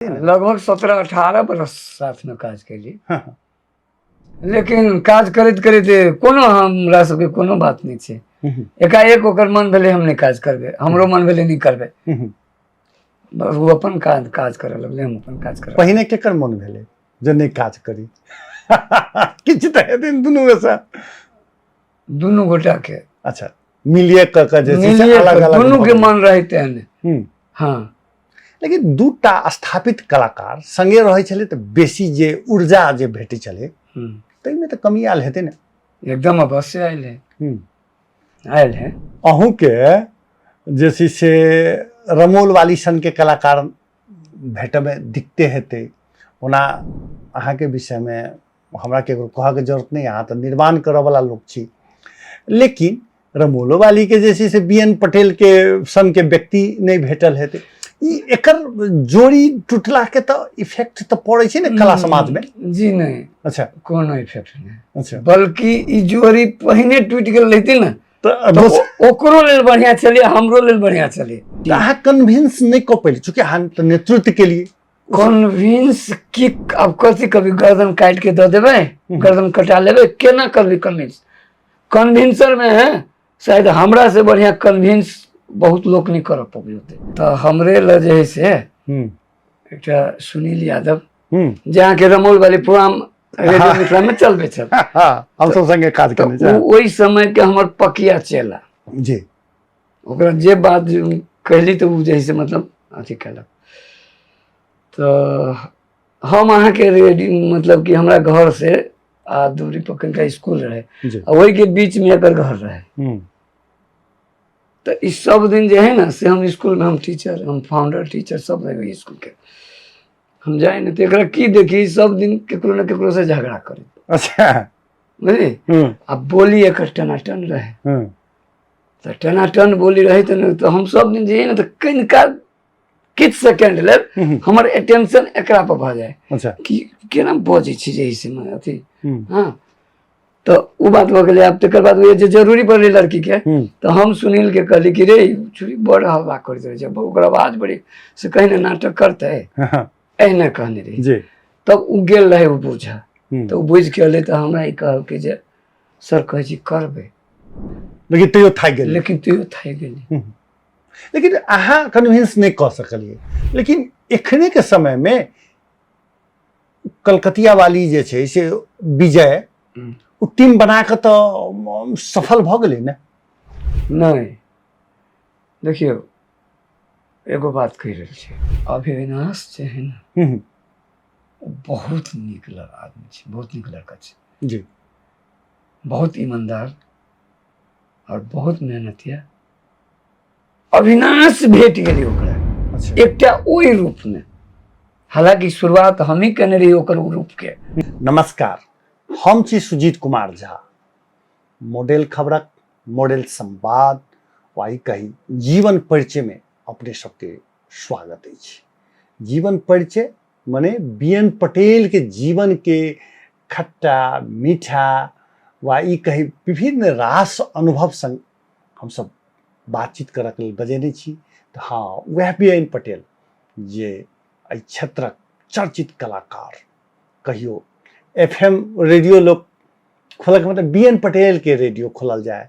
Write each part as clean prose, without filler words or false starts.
हेतै ने। लगभग 17-18 बरस साथमे काज केलियै। लेकिन काज करैत करैत कोनो हमरा सबके कोनो बात नहि छै। एकाएक ओकर मन भेलै हम नहि काज करबै, हमरो मन भेलै नहि करबै, बस ओ अपन काज काज करऽ लगलै, हम अपन काज करऽ। पहिने केकर मन भेलै जे नहि काज करी? किछु तऽ हेतै दुनू मे सँ। दुनू गोटा के। अच्छा, मिलिए कऽ के जे छै से मिलिए अलग कऽ अलग दुनू के भऽ गेल। मन रहै तेहन। हँ। लेकिन दूटा स्थापित कलाकार संगे रहै छलै तऽ बेसी जे ऊर्जा जे भेटै छलै ताहिमे तऽ कमी आयल हेतै ने? एकदम अवश्य आयल है। आयल है। अहूँके जे छै से रमोल वाली सनके कलाकार भेटयमे दिक्कते हेतै। ओना अहाँके विषयमे हमरा केकरो कहऽके जरूरत नहि, अहाँ तऽ निर्माण करऽवला लोक छी, लेकिन रमोलो वालीके जे छै से बी एन पटेलके सनके व्यक्ति नहि भेटल हेतै। ई एकर जोड़ी टूटलाके तऽ इफेक्ट तऽ पड़ै छै ने कला समाजमे? जी नहि। अच्छा। कोनो इफेक्ट नहि। अच्छा। बल्कि ई जोड़ी पहिने टूटि गेल रहितै ने तऽ तऽ ओकरो लेल बढ़िआँ छलै, हमरो लेल बढ़िआँ छलै। तऽ अहाँ कन्विंस नहि कऽ पैली, चूँकि अहाँ तऽ नेतृत्व केलियै। कन्विंस की आब कथी, कभी गर्दन काटि के दऽ देबै, गर्दन कटा लेबै, केना करबै कन्विंस? कन्विंसर में है शायद हमरा से बढ़िया कन्विंस बहुत लोक नहीं कर पबै होते। तऽ हमरे लग जे है से एकटा सुनील यादव, जे अहाँके रमौल वाली प्रोग्राम रेडियो मिथिला में चलबै छल। हाँ, हम सब संगे काज तऽ केने ओ ओहि समय के हमर पकिया चेला। ओकरा जे बात कहली तऽ ओ जे है से मतलब अथी केलक। तऽ हम अहाँके रेडी, मतलब कि हमरा घर से आ दूरी पर कनिका स्कूल रहे आ ओहिके बीच में एकर घर रहे। तऽ ई सब दिन जे है ने से हम स्कूल में हम टीचर, हम फाउंडर टीचर सब रहे ओहि स्कूल के। हम जाए ने तऽ एकरा की देखी, सब दिन केकरो ने केकरो से झगड़ा करे। बुझली? आ बोली एकर टनाटन रहे। तऽ टनाटन बोली रहे तऽ ने, तऽ हम सब दिन जे है ने तऽ कनिका किछु सेकेंड लेल हमर अटेंशन एकरा पर भऽ जाय कि केना बजै छै जे से अथी। हँ, तऽ ओ बात भऽ गेलै। आब तकर बाद जे जरूरी पड़लै लड़की के, तऽ हम सुनील के कहली कि रे, छुरी बड़ हल्ला करैत रहै छै, ओकर आवाज बड़ी से कहीं ने नाटक करतै, एहिना कहने रही। तब ओ गेल रहै ओ बुझऽ, तऽ ओ बुझि के एलै तऽ हमरा ई कहलकै जे सर कहै छी करबै, लेकिन तैयो थाकि गेल। लेकिन तैयो थाकि गेली। लेकिन अहाँ कन्विंस नहि कऽ सकलियै। लेकिन एखने के समय मे कलकतिया वाली जे छै से विजय, ओ टीम बना कऽ तऽ सफल भऽ गेलै ने? नहि, देखियौ, एगो बात कहि रहल छी, अविनाश जे है ने, ओ बहुत नीक आदमी छै, बहुत नीक लड़का छै। बहुत ईमानदार और बहुत मेहनतिया। अविनाश भेट गेलै ओकरा। एकटा ओहि रूपमे, हालांकि शुरुआत हमही केने रही ओकर ओ रूपके। नमस्कार, हम छी सुजीत कुमार झा। मॉडल खबरक मॉडल संवाद वा ई कही जीवन परिचय में अपने सबके स्वागत अछि। जीवन परिचय मने बी एन पटेल के जीवन के खट्टा मीठा वा ई कही विभिन्न रास अनुभव संग हमसब बातचीत करऽ के लेल बजेने छी। तऽ हँ, वएह बी एन पटेल जे एहि क्षेत्रक चर्चित कलाकार, कहियो एफ एम रेडियो लोक खोलक मतलब बी एन पटेल के रेडियो खोलल जाय,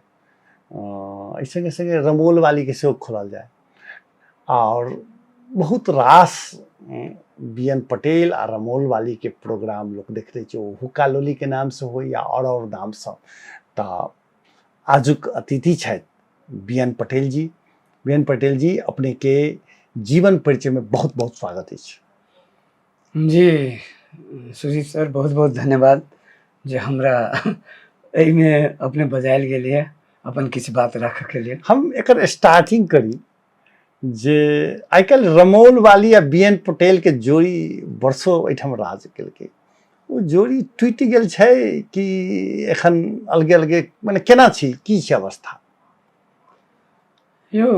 एहि संगे संगे रमोल वाली के सेहो खोलल जाय, और बहुत रास बी एन पटेल आ रमोल वाली के प्रोग्राम लोक देखते छै, ओ हुक्का लोली के नाम से हो या और और नाम से। तऽ आजुक अतिथि छथि बी एन पटेल जी। बी एन पटेल जी, अपने के जीवन परिचय में बहुत बहुत स्वागत अछि। जी सुजीत सर, बहुत बहुत धन्यवाद जे हमरा एहिमे अपने बजायल गेलियै अपन किछु बात राखऽके लेल। हम एकर स्टार्टिंग करी जे आइ काल्हि रमौल वाली आ बी एन पटेल के जोड़ी वर्षो एहिठाम राज केलकै, ओ जोड़ी टूटि गेल छै कि एखन अलगे अलगे, मने केना छी, की छै अवस्था? यौ,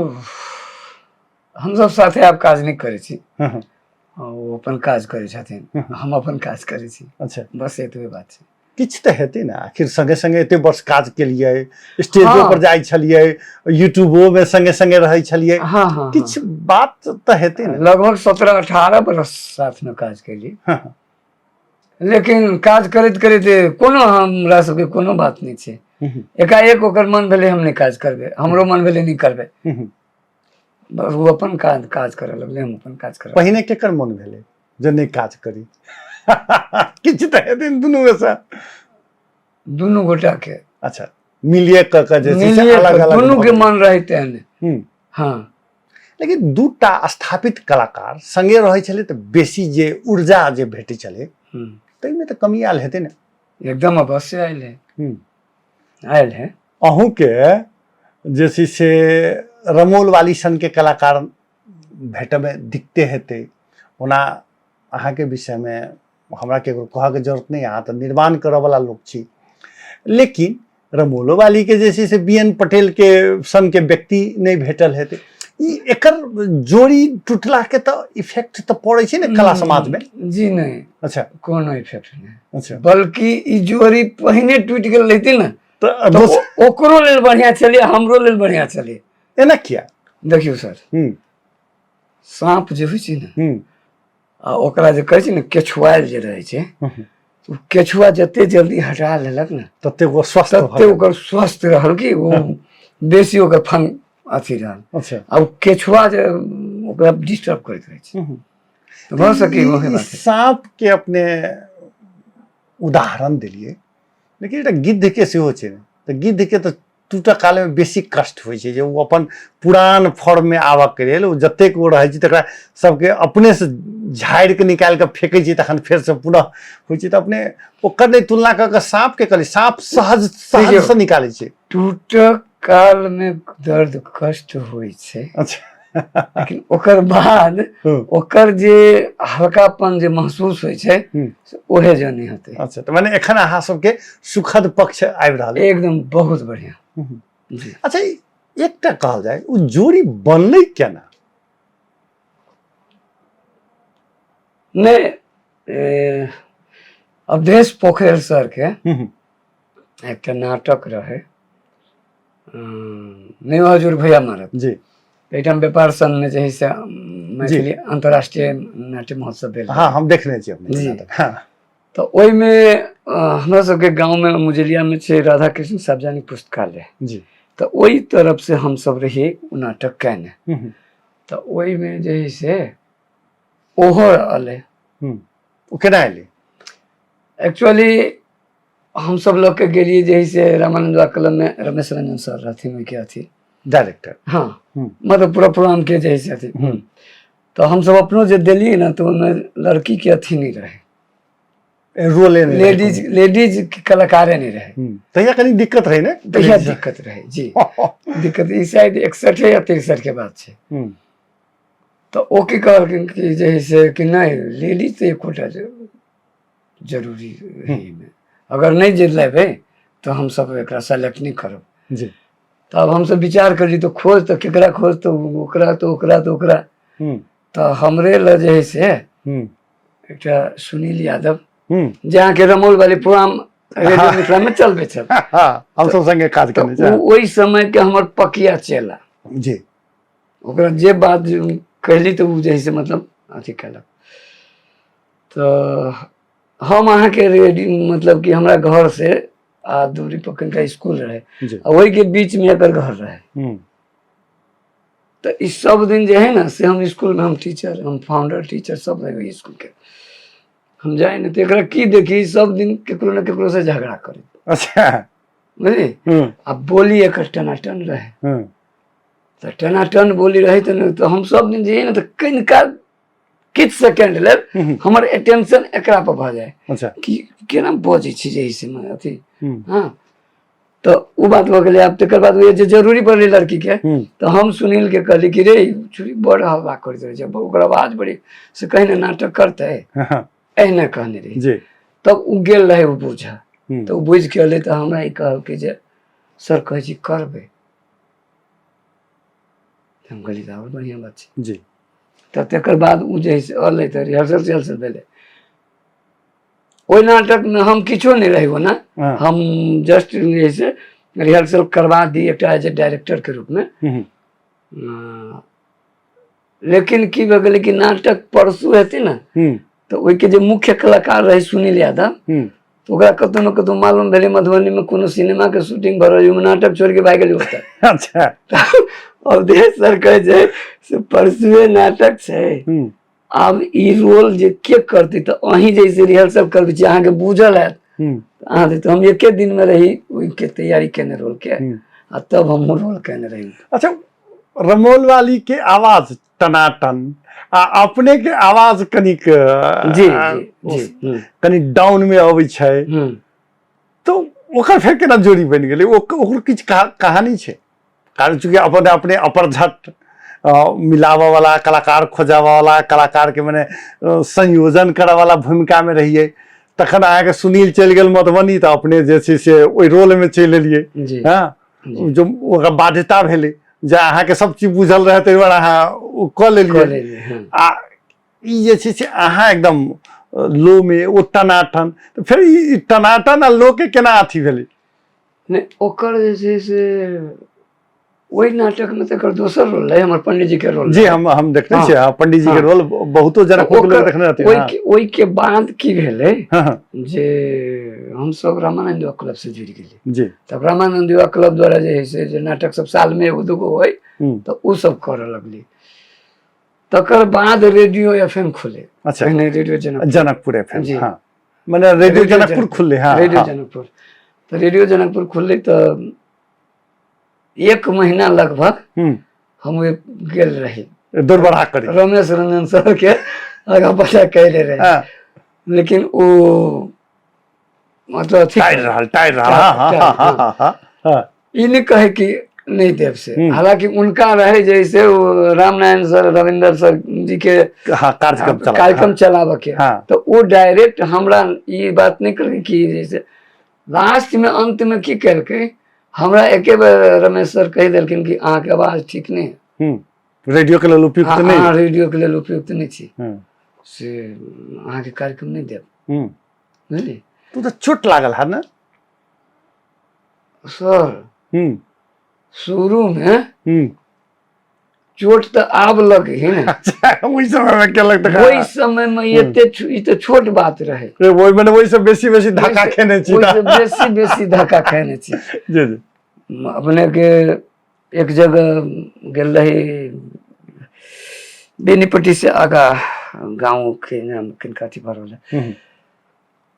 हमसब साथे आब काज नहि करै छी। ओ अपन काज करै छथिन, हम अपन काज करै छी। बस एतबे बात छै। किछु तऽ हेतै ने आखिर संगे संगे एते वर्ष काज केलियै स्टेजो पर जाइ छलियै यूट्यूबो में संगे संगे रहै छलियै हाँ हाँ किछु बात तऽ हेतै ने लगभग 17-18 बरस साथ में काज केलियै लेकिन काज करैत करैत कोनो हमरा सबके कोनो बात नहि छै एकाएक ओकर मन भेलै हम नहि काज करबै हमरो मन भेलै नहि करबै बस ओ अपन काज काज करऽ लगलै हम अपन काज करऽ पहिने केकर मन भेलै जे नहि काज करी किछु तऽ हेतै ने दुनू मे दुनू गोटा के अच्छा मिलिए कऽ के जे छै से अलग अलग दुनू के मन रहै तेहन हाँ लेकिन दूटा स्थापित कलाकार संगे रहै छलै तऽ बेसी जे ऊर्जा जे भेटै छलै ताहिमे तऽ कमी आयल हेतै ने एकदम अवश्य आयल है आयल है अहूँके जे छै से रमोल वाली सनके कलाकार भेटयमे दिक्कते हेतै ओना अहाँके विषयमे हमरा केकरो कहऽके जरूरत नहि अहाँ तऽ निर्माण करऽवला लोक छी लेकिन रमोलो वालीके जे छै से बी एन पटेलके सनके व्यक्ति नहि भेटल हेतै ई एकर जोड़ी टूटलाके तऽ इफेक्ट तऽ पड़ै छै ने कला समाजमे जी नहि अच्छा कोनो इफेक्ट नहि अच्छा बल्कि ई जोड़ी पहिने टूटि गेल रहिती ने तऽ तऽ ओकरो लेल बढ़िआँ छलै हमरो लेल बढ़िआँ छलै एना किया देखियौ सर साँप जे होइ छै ने आ ओकरा जे कहै छै ने केछुआयल जे रहै छै ओ केछुआ जते जल्दी हटा लेलक ने तते ओ स्वस्थ तते ओकर स्वस्थ रहल कि ओ बेसी ओकर फन अथी रहल अच्छा आ ओ केछुआ जे ओकरा डिस्टर्ब करैत रहै छै तऽ भऽ सकै ओहे बात साँप के अपने उदाहरण देलियै लेकिन एकटा गिद्ध के सेहो छै तऽ गिद्ध के तऽ टूटऽ कालमे बेसी कष्ट होइ छै जे ओ अपन पुरान फॉर्ममे आबऽके लेल ओ जतेक ओ रहै छै तकरा सबके अपनेसँ झाड़िके निकालि कऽ फेकै छै तखन फेरसँ पुनः होइ छै तऽ अपने ओकर नहि तुलना कऽ कऽ साँपके कहली साँप सहज सहजसँ निकालै छै टूटऽ कालमे दर्द कष्ट होइ छै अच्छा लेकिन ओकर बाद ओकर जे हल्कापन जे महसूस होइ छै से ओहे जे नहि हेतै अच्छा तऽ माने एखन अहाँ सबके सुखद पक्ष आबि रहल एकदम बहुत बढ़िया जी अच्छा एकटा कहल जाय ओ जोड़ी बनलै केना नहि अवधेश पोखरेल सर के एकटा नाटक रहै नहि हजूर भैया मारत जी एहिठाम व्यापार संघमे जे है से मैथिली अंतर्राष्ट्रीय नाट्य महोत्सव भेल हाँ हम देखने छियै अपने जी। नाटक हाँ तऽ ओहिमे हमरा सबके गाँवमे मुजलियामे छै राधा कृष्ण सार्वजनिक पुस्तकालय जी तऽ ओहि तरफ से हमसब रहियै ओ नाटक कयने तऽ ओहिमे जे है से ओहो एलै ओ केना एलै एक्चुअली हमसब लऽ के गेलियै जे है से रामानंद बाबा क्लब में रमेश रंजन सर रहथिन ओहिके अथी डायरेक्टर हाँ मतलब पूरा प्रोग्राम के जे है से अथी तऽ हमसब अपनो जे देलियै ने तऽ ओहिमे लड़की के अथी नहि रहै रोले नहि रहै लेडीज लेडीज के कलाकारे नहि रहै कोनो। तहिया कनी दिक्कत रहै ने तहिया दिक्कत रहै जी दिक्कत ई शायद 61 या 63 के बात छै तऽ ओ की कहलखिन कि जे है से कि नहि लेडीज तऽ एकोटा जरूरी है एहिमे अगर नहि जे लेबै तऽ हमसब एकरा सेलेक्ट नहि करब जी तब हमसब विचार करली तऽ खोज तऽ केकरा खोज तऽ ओकरा तऽ ओकरा तऽ ओकरा तऽ हमरे लए जे है से एकटा सुनील यादव जे अहाँके रमौल वाली प्रोग्राम रेडियो मिथिला में चलबै छल हमसब संगे काज तऽ केने ओ ओहि समय के हमर पकिया चेला जी ओकरा जे बात कहली तऽ ओ जे है से मतलब अथी केलक तऽ हम अहाँके रेडी मतलब कि हमरा घर से आ दूरी पर कनिका स्कूल रहे आ ओहिके बीच में एकर घर रहे तऽ ई सब दिन जे है ना से हम स्कूल में हम टीचर हम फाउंडर टीचर सब रहे स्कूल के हम जाए ने तऽ एकरा की देखी सब दिन केकरो ने केकरो से झगड़ा करे अच्छा बुझली आ बोली एकर टनाटन रहे तऽ टनाटन बोली रहे तऽ तऽ हम सब दिन जे है ना तऽ कनिका किछु सेकेंड लेल हमर अटेंशन एकरा पर भऽ जाय अच्छा कि केना बजै छै जे से अथी हँ तऽ ओ बात भऽ गेलै आब तकर बाद जे जरूरी पड़लै लड़कीके तऽ हम सुनील के कहली कि रे छुरी बड़ हल्ला करैत रहै छै ओकर आवाज बड़ी से कहीं ने नाटक करतै एहिना कहने रही जी तब ओ गेल रहै ओ बुझऽ तऽ ओ बुझि के एलै तऽ हमरा ई कहलकै जे सर कहै छी करबै हम कहलियै तऽ आओर बढ़िआँ बात छै जी तऽ तकर बाद ओ जे है से अलै तऽ रिहर्सल तिहर्सल भेलै ओहि नाटकमे हम किछो नहि रही ओना। हम जस्ट जे से रिहर्सल करवा दी एकटा एज ए डायरेक्टरके रूपमे। लेकिन की भऽ गेलै कि नाटक परसू हेतै ने, तऽ ओहिके जे मुख्य कलाकार रहै सुनील यादव, तऽ ओकरा कतहु ने कतहु मालूम भेलै मधुबनीमे कोनो सिनेमाके शूटिंग भऽ रहल, ओहिमे नाटक छोड़िके भागि गेलै ओतऽ। अवधेश सर कहै छै से परसुए नाटक छै, आब ई रोल जे के करतै, तऽ अहीं जैसे रिहर्सल करबै छी, अहाँके बुझल हैत अहाँ तऽ। हम एके दिनमे रही ओहिके तैयारी केने रोलके, आ तब हमहूँ रोल केने रही। अच्छा, रमोल वाली के आवाज टनाटन आ अपने के आवाज कनिक जी जी जी कनि डाउन में अबै छै, तो ओकर फेर केना जोड़ी बनि गेलै? ओकर किछु कहानी छै? कारण चूँकि अपने अपने अपर झट मिलाबऽ वाला कलाकार, खोजऽ वाला कलाकार के मने संयोजन करऽ वाला भूमिका में रहियै, तखन अहाँके सुनील चलि गेल मधुबनी, तऽ अपने जे छै से ओहि रोल में चलि एलियै। हँ, जो ओकरा बाध्यता भेलै जे अहाँके सब चीज बुझल रहै, ताहि दुआरे अहाँ ओ कऽ लेलियै। आ ई जे छै से अहाँ एकदम लो में, ओ टनाटन, तऽ फेर ई टनाटन आ लो के केना अथी भेलै? नहि, ओकर जे छै से ओहि नाटकमे तऽ एकर दोसर रोल रहै, हमर पंडीजी के रोल। जी, हम देखने छियै। हँ, पंडीजी के रोल बहुतो जनकपुर के लोग देखने रहथिन। ओहिके बाद की भेलै जे हमसब रामानंद युवा क्लब से जुड़ि गेलियै। तब रामानंद युवा क्लब द्वारा जे है से जे नाटक सब सालमे एगो दूगो होइ, तऽ ओ सब करऽ लगली। तकर बाद रेडियो एफ एम खुले। पहिने radio Janakpur, Janakpur F M. हाँ, मने रेडियो जनकपुर खुलले। हाँ, रेडियो जनकपुर। तऽ रेडियो जनकपुर खुलले तऽ एक महीना लगभग हम गेल रही दुर्बरा करी रमेश रंजन सर के आगा पाछा कैले रहे। लेकिन ओ मतलब टाइट रहल, टाइट रहल। हाँ, हाँ, हाँ, हाँ, हाँ। ई नहीं कहे कि नहीं देव से। हालांकि उनका रहे जैसे वो रामनारायण सर, रविंद्र सर जी के कार्यक्रम कार्यक्रम चलाबे के। तो वो डायरेक्ट हमरा ई बात नहीं कर कि जैसे लास्ट में अंत में की केलकै, हमरा एके बेर रमेश सर कहि देलखिन कि अहाँके आवाज ठीक नहीं है, रेडियो के लेल उपयुक्त नहीं। हाँ, रेडियो के लेल उपयुक्त नहीं छी, से अहाँके कार्यक्रम नहीं देब। बुझलियै? तू तऽ चोट लागल है ने? सर, शुरू में चोट तऽ आब लगे है ने। ओहि समय में केलक तऽ ओहि समय में एते ई तऽ छोट बात रहे। ओहि में ओहि से बेसी बेसी धक्का खेने छी। ओहि से बेसी बेसी धक्का खेने छी। जी जी। अपने के एक जगह गेल रही, बेनीपट्टी से आगा गाँव के नाम किनका अथी भऽ रहल है,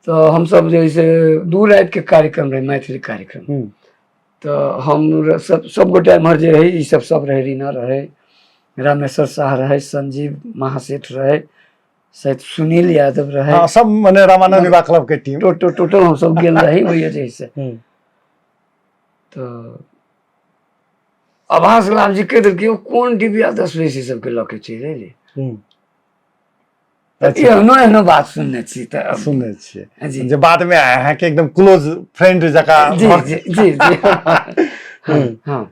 तऽ हमसब जे से 2 राति के कार्यक्रम रहे, मैथिली कार्यक्रम, तऽ हम सब सब गोटा एम्हर जे रही, ई सब सब रहे, रीना रहे, रामेश्वर शाह रहे, संजीव महासेठ रहे, शायद सुनील यादव रहे। हाँ, सब मने रामानंद युवा क्लब के टीम। टोटल टोटल हम सब गेल रही वही जे से। तऽ आभास लाल जी कहि देलखिन कोन डिबिया 10 बजे सबके लऽ के चलि एली। एहनो एहनो बात सुनने छी। तऽ सुनने छियै जे बाद में अहाँके एकदम क्लोज फ्रेंड जकाँ। जी जी जी जी, हाँ।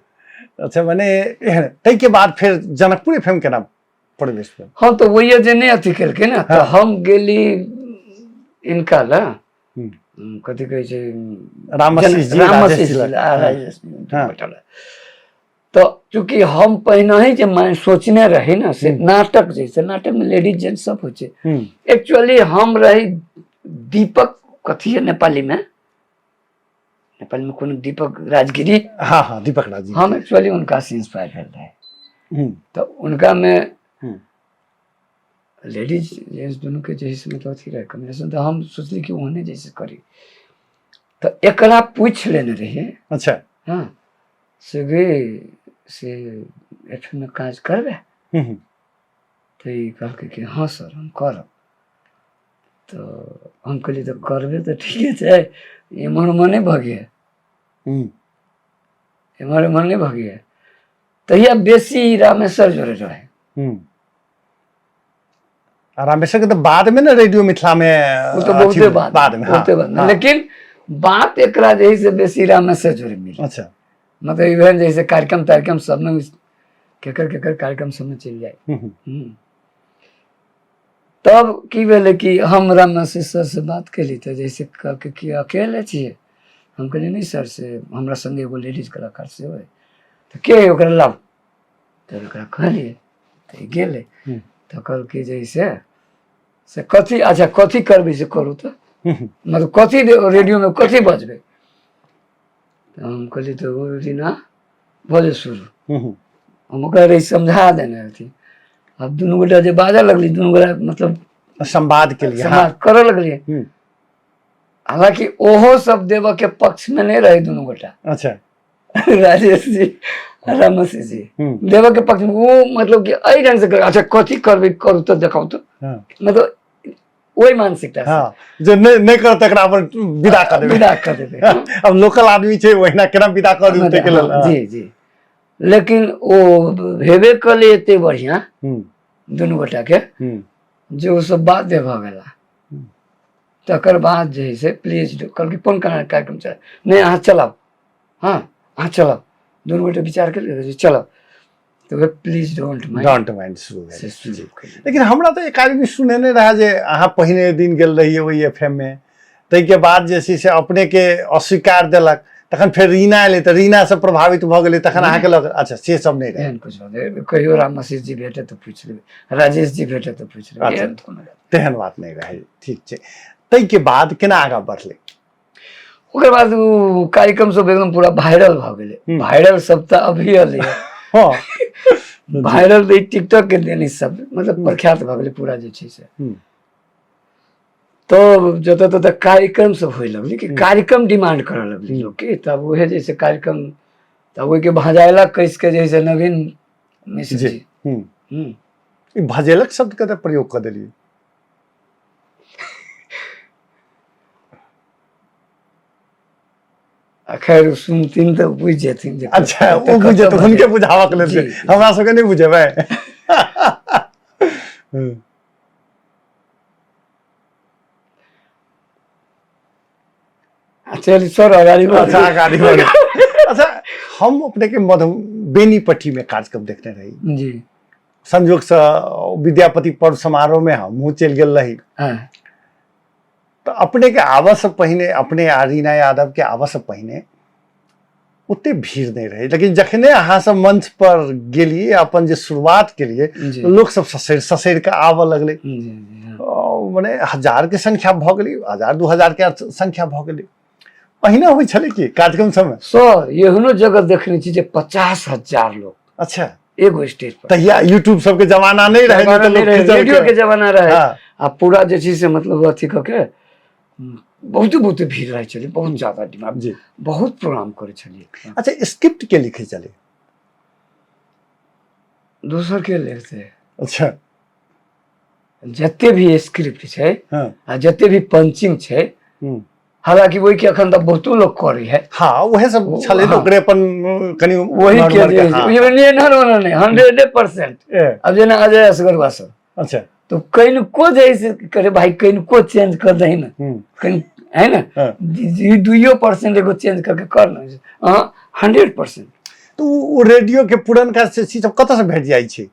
अच्छा, मने ताहिके बाद फेर जनकपुर एफ एम केना प्रवेश भेल? हाँ, तऽ वही जे नहि अथी केलकै ने, तऽ हम गेली इनका लए, कथी कहै छै, रामशिष जी, रामशिष जी। तऽ चूँकि हम पहिने ही जे मैं सोचने रही ना से नाटक, जैसे नाटक में लेडीज जेंट्स सब होइ छै। एक्चुअली हम रही दीपक कथी है नेपाली में, नेपाली में कोनो दीपक राजगिरी। हाँ हाँ, दीपक राजगिरी। हम एक्चुअली उनका से इंस्पायर भेल रहे। तऽ उनका में लेडीज जेंट्स दुनू के जे से मतलब अथी रहे कॉम्बिनेशन, तऽ हम सोचली कि ओहने जैसे करी, तऽ एकरा पूछि लेने रहियै। हाँ, से गे से एफ में काज करबै? तऽ ई कहलकै कि हाँ सर, हम करब। तऽ हम कहलियै तऽ करबै तऽ ठीके छै, एम्हर उम्हर नहि भगिहे। एम्हर उम्हर नहि भगिहे। तहिया बेसी रामेश्वर जोड़े रहे। आ रामेश्वर के तऽ बाद में ने रेडियो मिथिला में ओ तऽ बहुते बाद, बाद में, बहुते बाद में। लेकिन बात एकरा जे है से बेसी रामेश्वर जोड़े मिले। मतलब इवेंट जैसे कार्यक्रम तार्यक्रम सब में केकर केकर कार्यक्रम सब में चलि जाए। तब की भेलै कि हम रामनाथ सर से बात केली तऽ जैसे कहलकै कि अकेले छियै। हम कहलियै नहि सर, से हमरा संगे एगो लेडीज कलाकार सेहो है। तऽ के है, ओकरा लाउ। तऽ ओकरा कहलियै तऽ ई गेलै। तऽ कहलकै जे से से कथी, अच्छा कथी करबै से करू। तऽ मतलब कथी रेडियोमे कथी बजबै? तऽ हम कहलियै तऽ ओ रीना बजै शुरू। हम ओकरा रही समझा देने रहथिन। आब दुनू गोटा जे बाजऽ लगली, दुनू गोटा मतलब संवाद के लिए। संवाद करऽ लगलियै। हालांकि ओहो सब देबऽ के पक्ष में नहीं रहे दुनू गोटा। राजेश जी, रमेश जी देबऽ के पक्ष में, वो मतलब कि एहि ढंग से कर, अच्छा कथी करबै, करू तऽ देखाउ तऽ। मतलब ओहि मानसिकता से। हाँ, जे नहि नहि करत तकरा अपन विदा कऽ देबै। विदा कऽ देबै। अब लोकल आदमी छै, ओहिना केना विदा कऽ देबै, ताहिके लेल। हाँ, जी जी, लेकिन ओ हेबे कलै एते बढ़िया दुनू गोटा के जे ओ सब बाध्य भऽ गेला। तकर बाद जे है से प्लीज कहलकै कोन कार्यक्रम चला नहि, अहाँ चलाउ, हँ अहाँ चलाउ। दुनू गोटे विचार केलकै चलाउ, तऽ please don't mind. Don't mind शुरू भेल। से शुरू केलियै। लेकिन हमरा तऽ एक आदमी सुनेने रहए जे अहाँ पहिने दिन गेल रहियै ओहि एफ एम मे, ताहिके बाद जे छै से अपनेके अस्वीकार देलक, तखन फेर रीना एलै तऽ रीनासँ प्रभावित भऽ गेलै, तखन अहाँके लग। अच्छा, से सब नहि रहै? एहन कुछ नहि। कहियो राम मसीह जी भेटे तऽ पूछि लेबै, राजेश जी भेटे तऽ पूछि लेबै। एहन कोनो बात। तेहन बात नहि रहै, ठीक छै। ताहिके बाद केना आगाँ बढ़लै? ओकर बाद ओ कार्यक्रम सब एकदम पूरा वायरल भऽ गेलै। वायरल सब तऽ अभी एलै। वायरल तऽ ई टिकटॉक के देन ई सब मतलब प्रख्यात भऽ गेलै पूरा जे छै से। तब जतऽ ततऽ कार्यक्रम सब होइ लगलै कि कार्यक्रम डिमांड करऽ लगलै लोक के, तब उहे जे छै कार्यक्रम, तब ओहिके भजायलक कसि के जे है से नवीन मिश्र जी। ई भजेलक शब्द के तऽ प्रयोग कऽ देलियै। आ खैर ओ सुनथिन तऽ बुझि जेथिन जे अच्छा, कतऽ ओ बुझेतै, बजै। हुनके बुझाबक लेल जी, छै। जी। हमरा सबके नहि बुझेबै। आ चलि सर अगाडि बढ़ू। अच्छा, अगाडि बढ़ू। अच्छा, हम अपने के मधु बेनीपट्टी में कार्यक्रम देखने रही। संयोग से विद्यापति पर्व समारोह में हमहूँ चलि गेल रही। तऽ अपने के आबऽ से पहिने, अपने आ रीना यादव के आबऽ से पहिने ओते भीड़ नहि रहै, लेकिन जखने अहाँ सब मंच पर गेलियै, अपन जे शुरुआत केलियै, लोक सब ससरि ससरि कऽ आबऽ लगलै। जी, जी, हाँ। मने हजार के संख्या भऽ गेलै, 1000 2000 के संख्या भऽ गेलै। पहिने होइ छलै कि कार्यक्रम सबमे? सर, एहनो जगह देखने छी जे 50,000 लोग एगो स्टेज पर। तहिया यूट्यूब सबके जमाना नहि रहै, जमाना नहि तऽ नहि लोक रहै, खींचल रेडियो के जमाना रहै। आ पूरा जे छै से मतलब अथी कऽ के बहुते बहुते भीड़ रहै छलै, बहुत ज्यादा डिमांड। बहुत प्रोग्राम करै छलियै। अच्छा, स्क्रिप्ट के लिखै छलै? दोसर के लिखते। जते भी स्क्रिप्ट छै आ जते भी पंचिंग छै, हालांकि ओहि के अखन तऽ बहुतो लोग करै है। हाँ, उहे सब छलै तऽ ओकरे अपन कनि वही के नॉर्मल जे के, हाँ। ये नहीं, नहीं, नहीं, 100%। अब जेना अजय असगरवा सब तो कनिको जैसे करे भाई, कनिको चेंज कर दही ना, कनि है ना, 2% एगो चेंज करके कर ना, हाँ, 100%। तऽ ओ रेडियो के पुरनका से चीज सब कतऽ से भेट जाइ छै?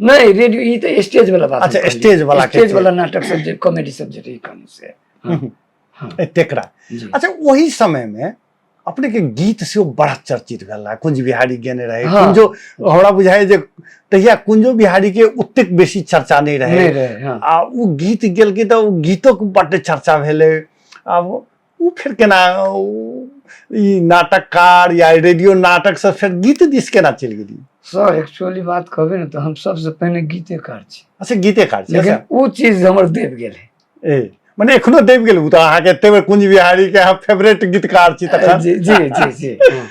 नहीं, रेडियो ई तऽ स्टेज वाला बात। अच्छा, स्टेज वाला के स्टेज छै। वाला नाटक सब जे कॉमेडी सब जे रही कनी से, हाँ, हाँ। तेकरा। जी। अच्छा, ओही समय में अपने के गीत सेहो बड़ा चर्चित भेल रहे, कुंज बिहारी गेने रहे। कुंजो, हमरा बुझाइ जे तहिया कुंजो बिहारी के ओतेक बेसी चर्चा नहीं रहे। नहीं रहे, हाँ। आ ओ गीत गेलकै तऽ ओ गीतोके बड्ड चर्चा भेलै। आब ओ फेर केना ई नाटककार या रेडियो नाटक से फेर गीत दिस केना चलि गेली? सर, एक्चुअली बात कहबै ने तऽ हम सबसे पहिने गीतेकार छी। अच्छा, गीतेकार छी। लेकिन ओ चीज हमर देब गेल है। ए मने एखनो देब गेल। ओ तऽ अहाँके एते बेर कुंज बिहारी के अहाँ फेवरेट गीतकार छी तखन। जी जी जी जी, हाँ।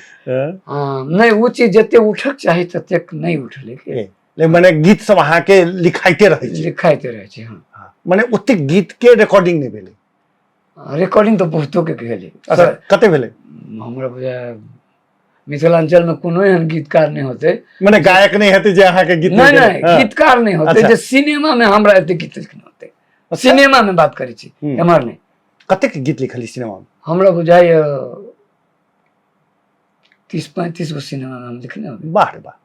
हाँ, नहि, ओ चीज जते उठक चाही ततेक नहि उठलै। लेकिन मने गीत सब अहाँके लिखाइते रहै छै? लिखाइते रहै छै, हाँ। हाँ, मने ओतेक गीत के रिकॉर्डिंग नहि भेलै? रिकॉर्डिंग तऽ बहुतो के भेलै। अच्छा, कते भेलै? हमरा बुझाय मिथिलांचल में कोनो एहन गीतकार नहि होतै, मने गायक नहि हेतै जे अहाँके गीत नहि, गेलै। नहि, गीतकार नहि होतै जे सिनेमा में हमरा एते गीत लिखने होतै। सिनेमा में बात करै छी, एम्हर नहि। कतेक गीत लिखली सिनेमा में? हमरा बुझाइए 30-35 गो सिनेमा में हम लिखने होबै। वाह रे वाह।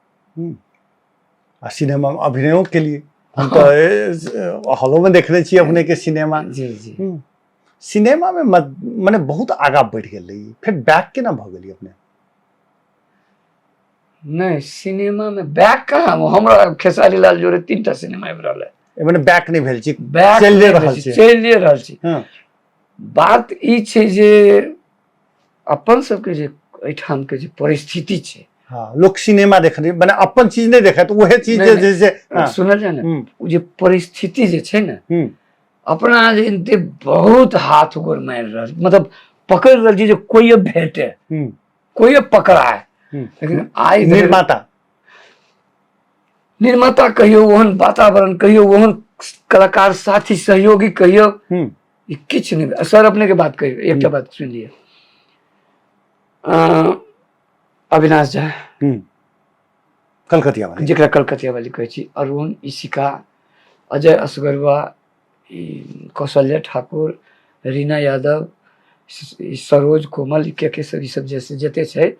आ सिनेमा में अभिनयो केलिए? हम तऽ हॉलोमे देखने छी अपनेके सिनेमा। जी जी। सिनेमामे मने बहुत आगाँ बढ़ि गेल रही, फेर बैक केना भऽ गेली अपने? नहि, सिनेमामे बैक कहाँ, हमरा खेसारी लाल जोड़े 3टा सिनेमा आबि रहल है। मने बैक नहि भेल छी, बैक चलि रहल छी, चलि रहल छी। बात ई छै जे अपन सबके जे एहिठामके जे परिस्थिति छै, हाँ, लोक सिनेमा देखने मने अपन चीज नहि देखत, उहे चीज जे जे सुनल जाय ने, ओ जे परिस्थिति जे छै ने, अपना जे बहुत हाथ गोर मारि रहल, मतलब पकड़ि रहल छी जे कोई भेटे, कोई पकड़ाए, लेकिन आइ निर्माता निर्माता कहियो, ओहन वातावरण कहियो, ओहन कलाकार साथी सहयोगी कहियो, किछु नहि। सर अपने के बात कहियो, एकटा बात सुनि लिअ। अविनाश झा कलकतिया वाली, जकरा कलकतिया वाली कहै छी, अरुण, इशिका, अजय असगरुआ, कौशल्या ठाकुर, रीना यादव, सरोज कोमल, के के सब, ई सब जैसे जते छै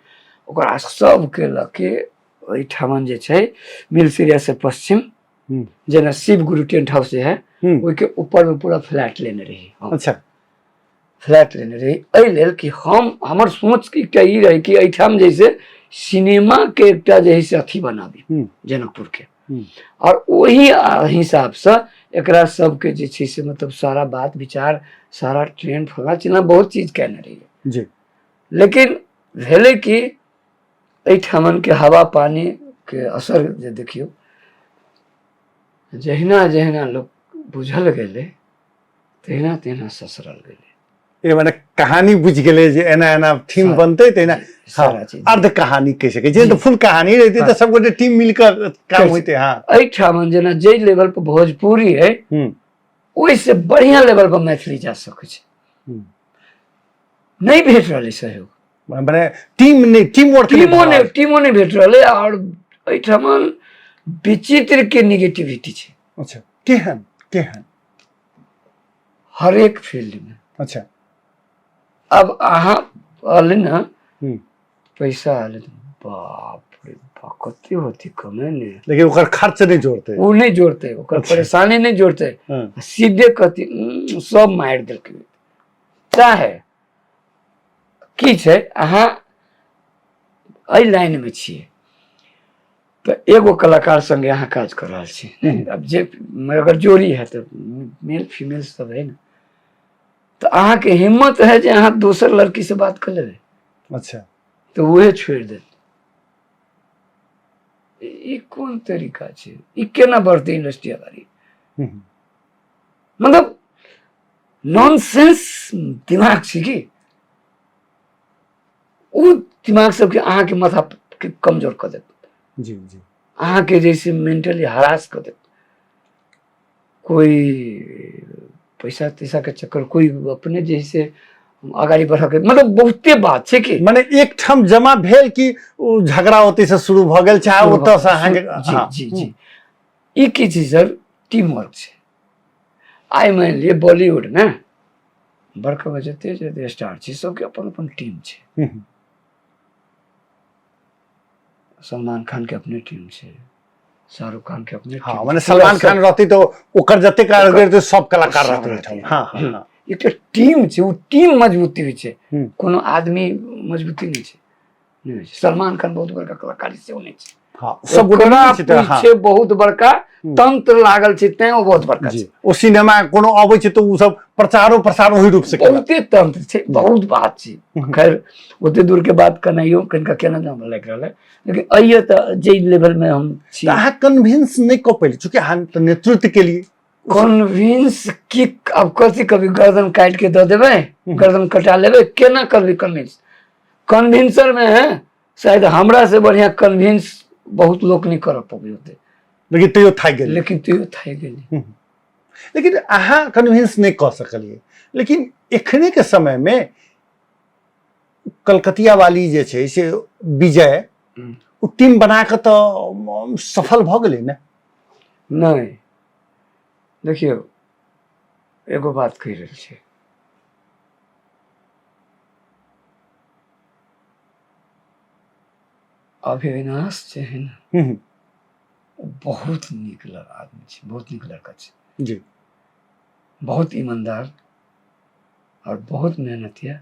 ओकरा सबके लऽ के ओहिठामन जे छै मिलसिरिया से पश्चिम जेना शिव गुरु टेंट हाउस जे है ओहिके ऊपर में पूरा फ्लैट लेने रही। अच्छा, फ्लैट लेने रही एहि लेल कि हम, हमर सोच एकटा ई रही कि एहिठाम जैसे सिनेमा के एकटा जे है से अथी बनाबी जनकपुर के, और ओही हिसाबसँ एकरा सबके जे छै से मतलब सारा बात विचार सारा ट्रेंड फलना चिलना बहुत चीज केने रहियै जी। लेकिन भेलै कि एहिठामन के हवा पानी के असर जे देखियौ, जहिना जहिना लोक बुझल गेलै तहिना तहिना ससरल गेलै। ए मने कहानी बुझि गेलै जे एना एना थीम बनतै तहिना सारा चीज अर्ध कहानी कहि सकै छी, तऽ फुल कहानी रहितै तऽ सब गोटे टीम मिलकर काम होइतै। हाँ, एहिठाम जेना जाहि लेवल पर भोजपुरी है ओहिसँ बढ़िया लेवल पर मैथिली जा सकै छै। नहि भेट रहलै सहयोग, मने टीम नहि, टीम वर्क टीमो नहि, टीमो नहि भेट रहलै। आओर एहिठाम विचित्र के निगेटिविटी छै। अच्छा, केहन केहन? हरेक फील्ड में। अच्छा, अब अहाँ कहली ने पैसा आले, बाप रे बाप कते होती कमे ने, लेकिन ओकर खर्च नहीं जोड़ते, ओ नहीं जोड़ते, ओकर परेशानी नहीं जोड़ते, सीधे कहती सब मारि देलकै। चाहे की छै, अहाँ एहि लाइन में छियै तऽ एगो कलाकार संगे अहाँ काज कर रहल छी, अब जे अगर जोड़ी है तऽ मेल फीमेल सब है ने, तऽ अहाँके हिम्मत है जे अहाँ दोसर लड़की से बात कर लेबै। अच्छा, तऽ उहे छोड़ि देत। ई कोन तरीका छै? ई केना बढ़तै इंडस्ट्री अगाड़ी? मतलब नॉनसेंस दिमाग छै कि ओ दिमाग सबके अहाँके माथा के कमजोर कऽ देत। जी जी, अहाँके जैसे मेंटली हरास कऽ देत। कोई पैसा तैसा के चक्कर, कोई अपने जैसे अगाड़ी बढ़ के, मतलब बहुते बात छै कि मने एक ठाम जमा भेल कि ओ झगड़ा ओतै से शुरू भऽ गेल, चाहे ओतऽ से अहाँके। जी जी जी, ई की छै सर, टीम वर्क छै। आइ मानि लिअ बॉलीवुड मे बड़का जते जते स्टार छै सबके अपन अपन टीम छै। सलमान खान के अपने टीम छै, शाहरुख खान के अपने। हाँ, माने सलमान खान रहती तो ओकर जते कलाकार सब कलाकार रहते। हाँ हाँ, एकटा टीम छै, ओ टीम मजबूती होइ छै, कोनो आदमी मजबूती नहि छै, नहि होइ छै। सलमान खान बहुत बड़का कलाकार सेहो नहि छै। हाँ, सब गोटे ओकरा नहि छै तऽ, हाँ। पीछे बहुत बड़का तंत्र लागल छै, तैं ओ बहुत बड़का जी छै। ओ सिनेमा कोनो अबै छै तऽ ओ सब प्रचारो प्रसार ओहि रूप से केलक। बहुते तंत्र छै, बहुत बात छै। खैर ओते दूर के बात कनाइयो कनिका केना जाम लागि रहल है, लेकिन अइये तऽ जे लेवल में हम छी। तऽ अहाँ कन्विंस नहि कऽ पैली, चूँकि अहाँ तऽ नेतृत्व के लिए कन्विंस की अब कथी, कभी गर्दन काटि के दऽ देबै, गर्दन कटा लेबै, केना करबै कन्विंस? कन्विंसर में है शायद हमरा से बढ़िया कन्विंस बहुत लोग नहीं कर पबै होते, लेकिन तैयो थाकि गेल, लेकिन तैयो थाकि गेली। लेकिन अहाँ कन्विंस नहीं कऽ सकलियै। लेकिन एखने के समय में कलकतिया वाली जे छै से विजय ओ टीम बना कऽ तऽ सफल भऽ गेलै ने? नहीं, देखियौ एगो बात कहि रहल छी, अविनाश जे है ने ओ बहुत नीक आदमी छै, बहुत नीक लड़का छै। जी। बहुत ईमानदार और बहुत मेहनतिया।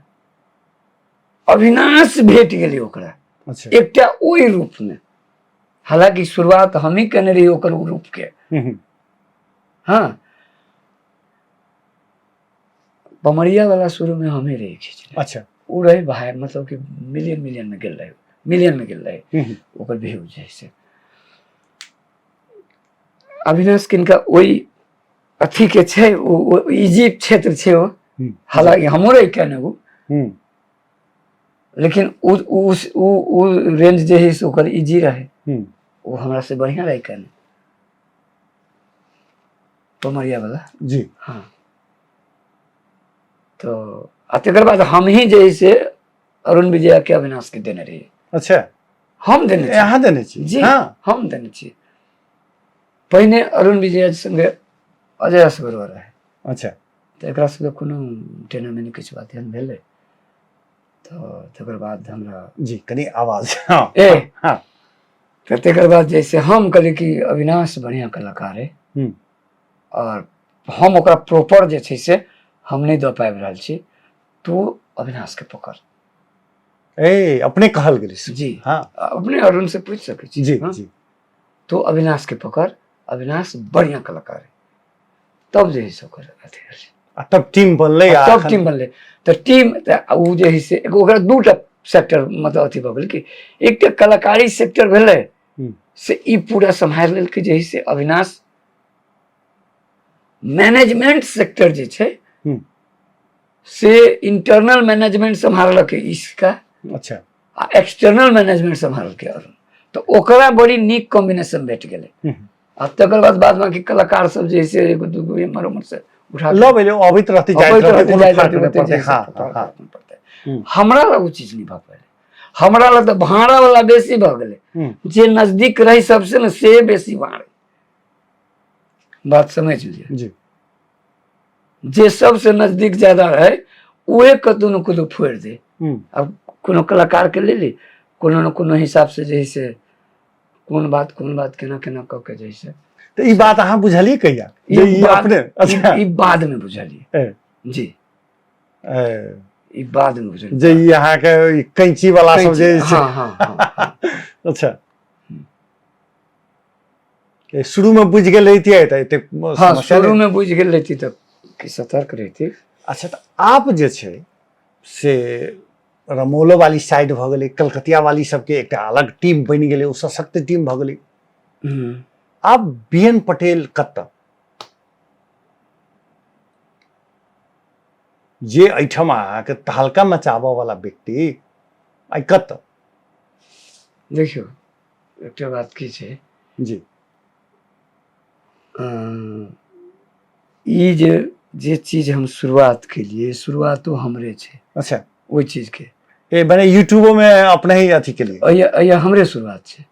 अविनाश भेट गेलै ओकरा। अच्छा। एकटा ओहि रूपमे, हालांकि शुरुआत हमही केने रही ओकर ओ रूपके। हाँ, पमरिया वाला शुरू में हमें रही खींचने। अच्छा। ओ रहे भाई, मतलब कि मिलियन मिलियन में गेल रहे, मिलियन में गेल रहे ओकर व्यू जे से। अविनाश किनका ओहि अथी के छै, ओ इजी क्षेत्र छै ओ। हालांकि हमरो रही केने ओ, लेकिन उ उ उ उ रेंज जे है से ओकर इजी रहे। ओ हमरा से बढ़िया रहे केने पमरिया वाला। जी। हाँ, तो आ तकर बाद हम ही जे है से अरुण विजया के अविनाश के देने रहिए। अच्छा। हम देने छी। अहाँ देने छी? जी। हाँ। हम देने छी। पहिने अरुण विजया संगे अजय असगरवा रहे। अच्छा। तऽ एकरा सबके कोनो टेना मेनी किछु बात एहन भेलै तऽ तकर बाद हमरा जी कनी आवाज। हाँ। ए। हाँ। तऽ तकर बाद जैसे हम कहलियै कि अविनाश बढ़िआँ कलाकार है और हम ओकरा प्रॉपर जे छै से हम नहि दऽ पाबि रहल छी, तू अविनाश के पकड़। ए, अपने कहल गेलै। जी। हाँ। अपने अरुण से पूछि सकै छी। जी। हाँ? जी। तो अविनाश के पकड़, अविनाश बढ़िया कलाकार है। तब जे है से ओकर अथी भेलै। आ तब टीम बनलै आ तब एखन टीम बनलै तऽ टीम तऽ ओ जे है से एगो ओकरा दूटा सेक्टर मतलब अथी भऽ गेल कि एकटा कलाकारी सेक्टर भेलै से ई पूरा सम्हारि लेलकै जे है से अविनाश। मैनेजमेंट सेक्टर जे छै से इंटरनल मैनेजमेंट सम्हारलकै इसका। अच्छा। आ एक्सटर्नल मैनेजमेंट सम्हारलकै अरुण, तऽ ओकरा बड़ी नीक कॉम्बिनेशन भेट गेलै। आ तकर बाद बाद बाकी कलाकार सब जे है से एगो दूगो एम्हर उम्हर से उठा लऽ एलै, अबैत रहतै जाइत अबैत रहतै, रहतै, कोनो जाइत फर्क रहतै, नहि ओते पड़तै। जे है से हाँ, फर्क हाँ। नहि पड़तै। हमरा लग ओ चीज नहि भऽ पेलै, हमरा लग तऽ भाड़ा वाला बेसी भऽ गेलै। जे नजदीक रही सबसे ने से बेसी भाड़े। बात समझ लिअ। जी। जे सबसे नजदीक ज्यादा रहे उहे कतौ ने कतौ फोड़ि दे। आब कोनो कलाकार के ले ली, कोनो ने कोनो हिसाब से जे है से कोन बात कोन बात केना केना कऽ के जे है से। तऽ ई बात अहाँ बुझलियै कहिया जे ई ई बात अपने? अच्छा। ई बाद में बुझलियै। ए। जी। ए। ई बाद में बुझलियै जे ई अहाँके ई कैंची वाला सब जे छै। हाँ, हाँ, हाँ, हाँ। अच्छा, शुरू में बुझि गेल रहितियै तऽ एतेक हाँ, समस्या शुरू नहि। में बुझि गेल रहिती तऽ कि सतर्क रहिती। अच्छा, तऽ आब जे छै से रमौलो वाली साइड भऽ गेलै, कलकतिया वाली सबके एकटा अलग टीम बनि गेलै, ओ सशक्त टीम भऽ गेलै। आब बी एन पटेल कतऽ जे एहिठाम अहाँके तहलका मचाबऽ वाला व्यक्ति आइ कतऽ? देखियौ, एकटा बात की छै। जी। ई जे जे चीज हम शुरुआत केलिए, शुरुआतो हमरे छै। अच्छा। ओहि चीज के ए मने यूट्यूबो में अपने ही अथी के लिए अइया हमरे शुरुआत छै।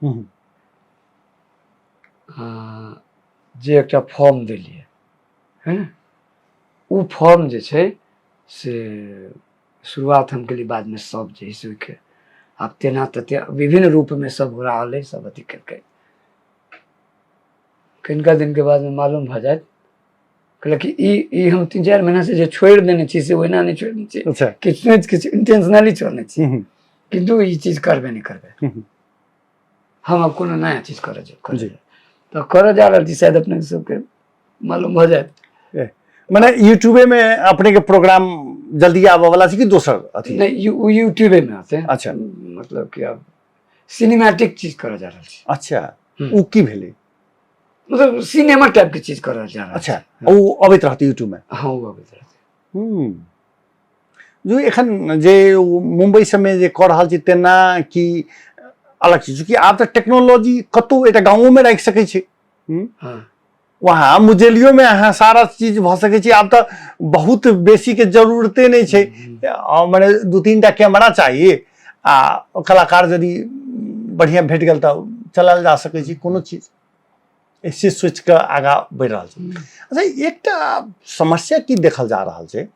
जे एकटा फॉर्म देलिए है ने, ओ फॉर्म जे छै से शुरुआत हम केलिए, बादमे सब जे है से ओहिके आब तेना तते विभिन्न रूपमे सब ओकरा आलै, सब अथी केलकै। कनिका दिनके बादमे मालूम भऽ जायत, कहलक कि ई हम 3-4 महीना से जे छोड़ि देने छी से ओहिना नहि छोड़ने छी। अच्छा। किछु ने किछु इंटेंशनली छोड़ने छी, किन्तु ई चीज करबे नहि करबै। हम आब कोनो नया चीज करऽ जायब तऽ करऽ जा रहल छी, शायद अपने सबके मालूम भऽ जायत। मने यूट्यूबे में अपने के प्रोग्राम जल्दी आबऽ वाला छै कि दोसर अथी? नहि, यूट्यूबे में आते। अच्छा। मतलब कि आब सिनेमैटिक चीज करऽ जा रहल छी। अच्छा, ओ की भेलै? मतलब सिनेमा टाइप के चीज करऽ जा रहल। अच्छा, ओ अबैत रहतै यूट्यूब में? हाँ, ओ अबैत रहतै। जो एखन जे मुम्बई सबमे जे कऽ रहल छी तेना कि अलग चीज? चूँकि आब तऽ टेक्नोलॉजी कतहु एकटा गाँवोमे राखि सकै छै। हाँ। वहाँ मुजेलियो में अहाँ सारा चीज भऽ सकै छै। आब तऽ बहुत बेसी के जरूरते नहि छै, मने 2-3 टा कैमरा चाहिए आ कलाकार यदि बढ़िया भेट गेल तऽ चलायल जा सकै छै कोनो चीज। ऐसे सोचि कऽ आगाँ बढ़ि रहल छै। अच्छा, एकटा समस्या की देखल जा रहल छै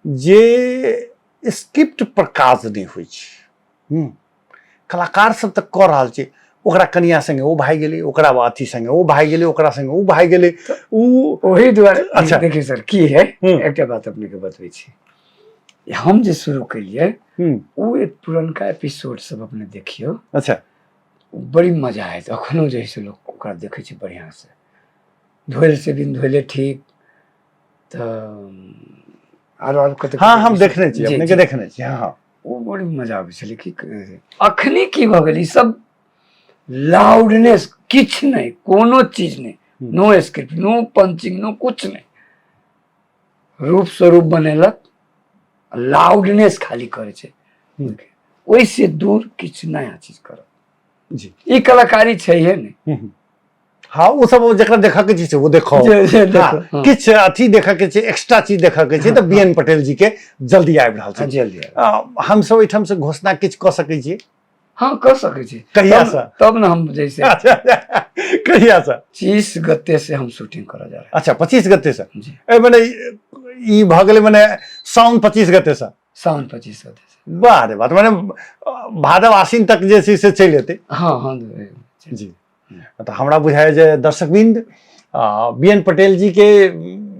जे स्क्रिप्ट पर काज नहि होइ छै। कलाकार सब तऽ कऽ रहल छै, ओकरा कनिया संगे ओ भागि गेलै, ओकरा अथी संगे ओ भागि गेलै, ओकरा संगे ओ भागि गेलै, ओ ओहि दुआरे। अच्छा देखियौ सर की है, एकटा बात अपने के बतबै छी। हम जे शुरू केलियै ओ एक पुरनका एपिसोड सब अपने देखियौ। अच्छा, बड़ी मजा आयत। अखनो जे है से लोक ओकरा देखै छै बढ़िआँ से, धोल से बिन धोले ठीक तऽ आरो आरो कते। हाँ, हम देखने छी, अपने के देखने छी। हाँ, ओ बड़ी मजा आबै छलै। की अखनी की भऽ गेल, ई सब लाउडनेस किछु नहि, कोनो चीज नहि, नो स्क्रिप्ट, नो पंचिंग, नो कुछ नहि, रूप स्वरूप बनेलक, लाउडनेस खाली करै छै, ओहिसँ दूर किछु नया चीज करब जी ई कलाकारी छैहे नहि। हाँ, ओ सब जकरा देखऽ के चीज छै ओ देखो। हाँ, किछु अथी देखऽ के छै, एक्स्ट्रा चीज देखऽ के छै तऽ बी एन पटेल जी के जल्दी आबि रहल छै। जल्दी। हमसब एहिठाम से घोषणा किछु कऽ सकै छी? हाँ, कऽ सकै छी। कहिया से? तब ने हम जैसे कहिया से? 25 गते से हम शूटिंग करऽ जा रहे। अच्छा, 25 गते से? जी। ए मने ई भऽ गेलै मने साउन 25 गते से? साउन 25 गते से। वाह रे बात, मने भादव आसिन तक जे छै से चलि एतै। हाँ हाँ जी। तऽ हमरा बुझाइए जे दर्शकवृंद बी एन पटेल जी के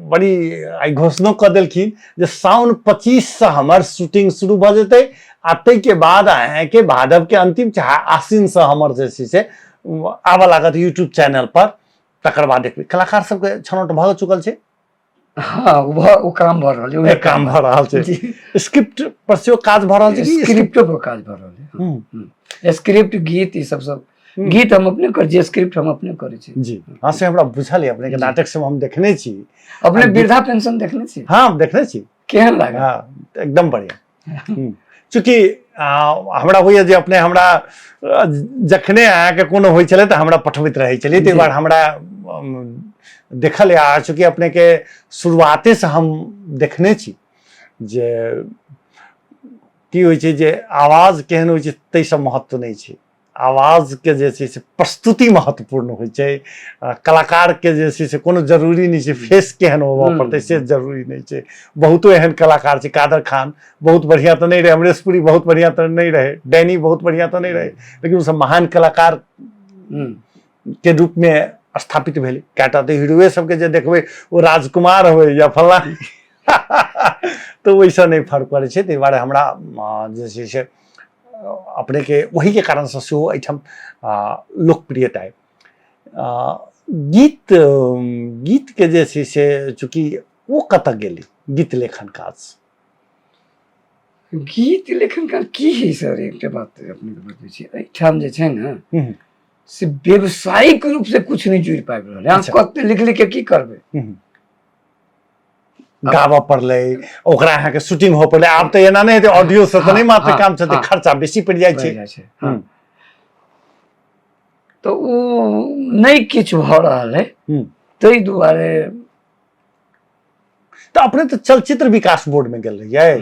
बड़ी आइ घोषणो कऽ देलखिन जे साउन 25 से हमर शूटिंग शुरू भऽ जेतै आ ताहिके बाद अहाँके भादव के अंतिम चाहे आसिन से हमर जे छै से आबऽ लागत यूट्यूब चैनल पर। तकर बाद देखबै कलाकार सबके छनौट भऽ चुकल छै। हाँ, ओ काम भऽ रहल छै। काम भऽ रहल छै। स्क्रिप्ट पर सेहो काज भऽ रहल छै? स्क्रिप्टो पर काज भऽ रहल छै। स्क्रिप्ट, गीत, ई सब सब गीत हम अपने करै छी, स्क्रिप्ट हम अपने करै छी। जी हाँ, से हमरा बुझल है, अपने के नाटक सब हम देखने छी। अपने वृद्धा पेंशन देखने छी? हाँ, हम देखने छी। केहन लागल? हाँ, एकदम बढ़िया। चूँकि हमरा होइए जे अपने हमरा जखने अहाँके कोनो होइ छलै तऽ हमरा पठबैत रहै छलियै, ताहि दुआरे हमरा देखल। आ चूँकि अपनेके शुरुआतेसँ हम देखने छी जे की होइ छै, जे आवाज केहन होइ छै ताहिसँ महत्व नहि छै, आवाजके जे छै से प्रस्तुति महत्वपूर्ण होइ छै। कलाकारके जे छै से कोनो जरूरी नहि छै फेस केहन होबऽ पड़तै, से जरूरी नहि छै। बहुतो एहन कलाकार छै, कादर खान बहुत बढ़िआँ तऽ नहि रहै, अमरीश पुरी बहुत बढ़िआँ तऽ नहि रहै, डैनी बहुत बढ़िआँ तऽ नहि रहै, लेकिन ओसभ महान कलाकार के रूपमे स्थापित भेलै। कएटा तऽ हीरोए सबके जे देखबै ओ राजकुमार होइ या फल्लाँ, तऽ ओहिसँ नहि फर्क पड़ै छै। ताहि दुआरे हमरा जे छै से अपनेके ओहीके कारणसँ सेहो एहिठाम लोकप्रियता अइ। गीत गीतके जे छै से चूँकि ओ कतऽ गेलै गीत लेखन काज? गीत लेखन काज की है सर, एकटा बात अपनेके बतबै छी। एहिठाम जे छै ने से व्यवसायिक रूप से कुछ नहि जुड़ि पाबि रहल है। अहाँ कते लिख लिख के की करबै? गाबऽ पड़लै ओकरा, अहाँके शूटिंग हो पड़लै। आब तऽ एना नहि हेतै, ऑडियो से तऽ नहि मात्र काम चलतै, खर्चा बेसी पड़ि जाइ छै। तऽ ओ नहि किछु भऽ रहल है, ताहि दुआरे। तऽ अपने तऽ चलचित्र विकास बोर्ड में गेल रहियै,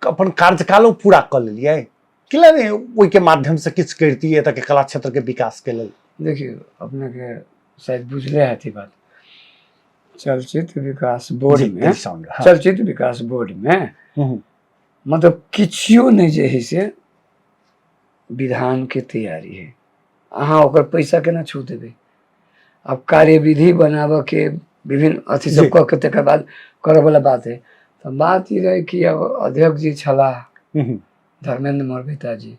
अपन कार्यकालो पूरा कऽ लेलियै, किला नहि ओहिके माध्यमसँ किछु करितियै एतऽके कला क्षेत्रके विकासके लेल? देखियौ, अपनेके शायद बुझले हैत ई बात, चलचित्र विकास बोर्ड में, चलचित्र विकास बोर्ड में मतलब किछियो नहि जे है से विधान के तैयारी है। अहाँ ओकर पैसा केना छू देबै? आब कार्यविधि बनाबऽ के विभिन्न अथी सब कऽ के तकर बाद करऽ वाला बात है। तऽ बात ई रहै कि अब अध्यक्ष जी छलाह धर्मेंद्र मरबेता जी,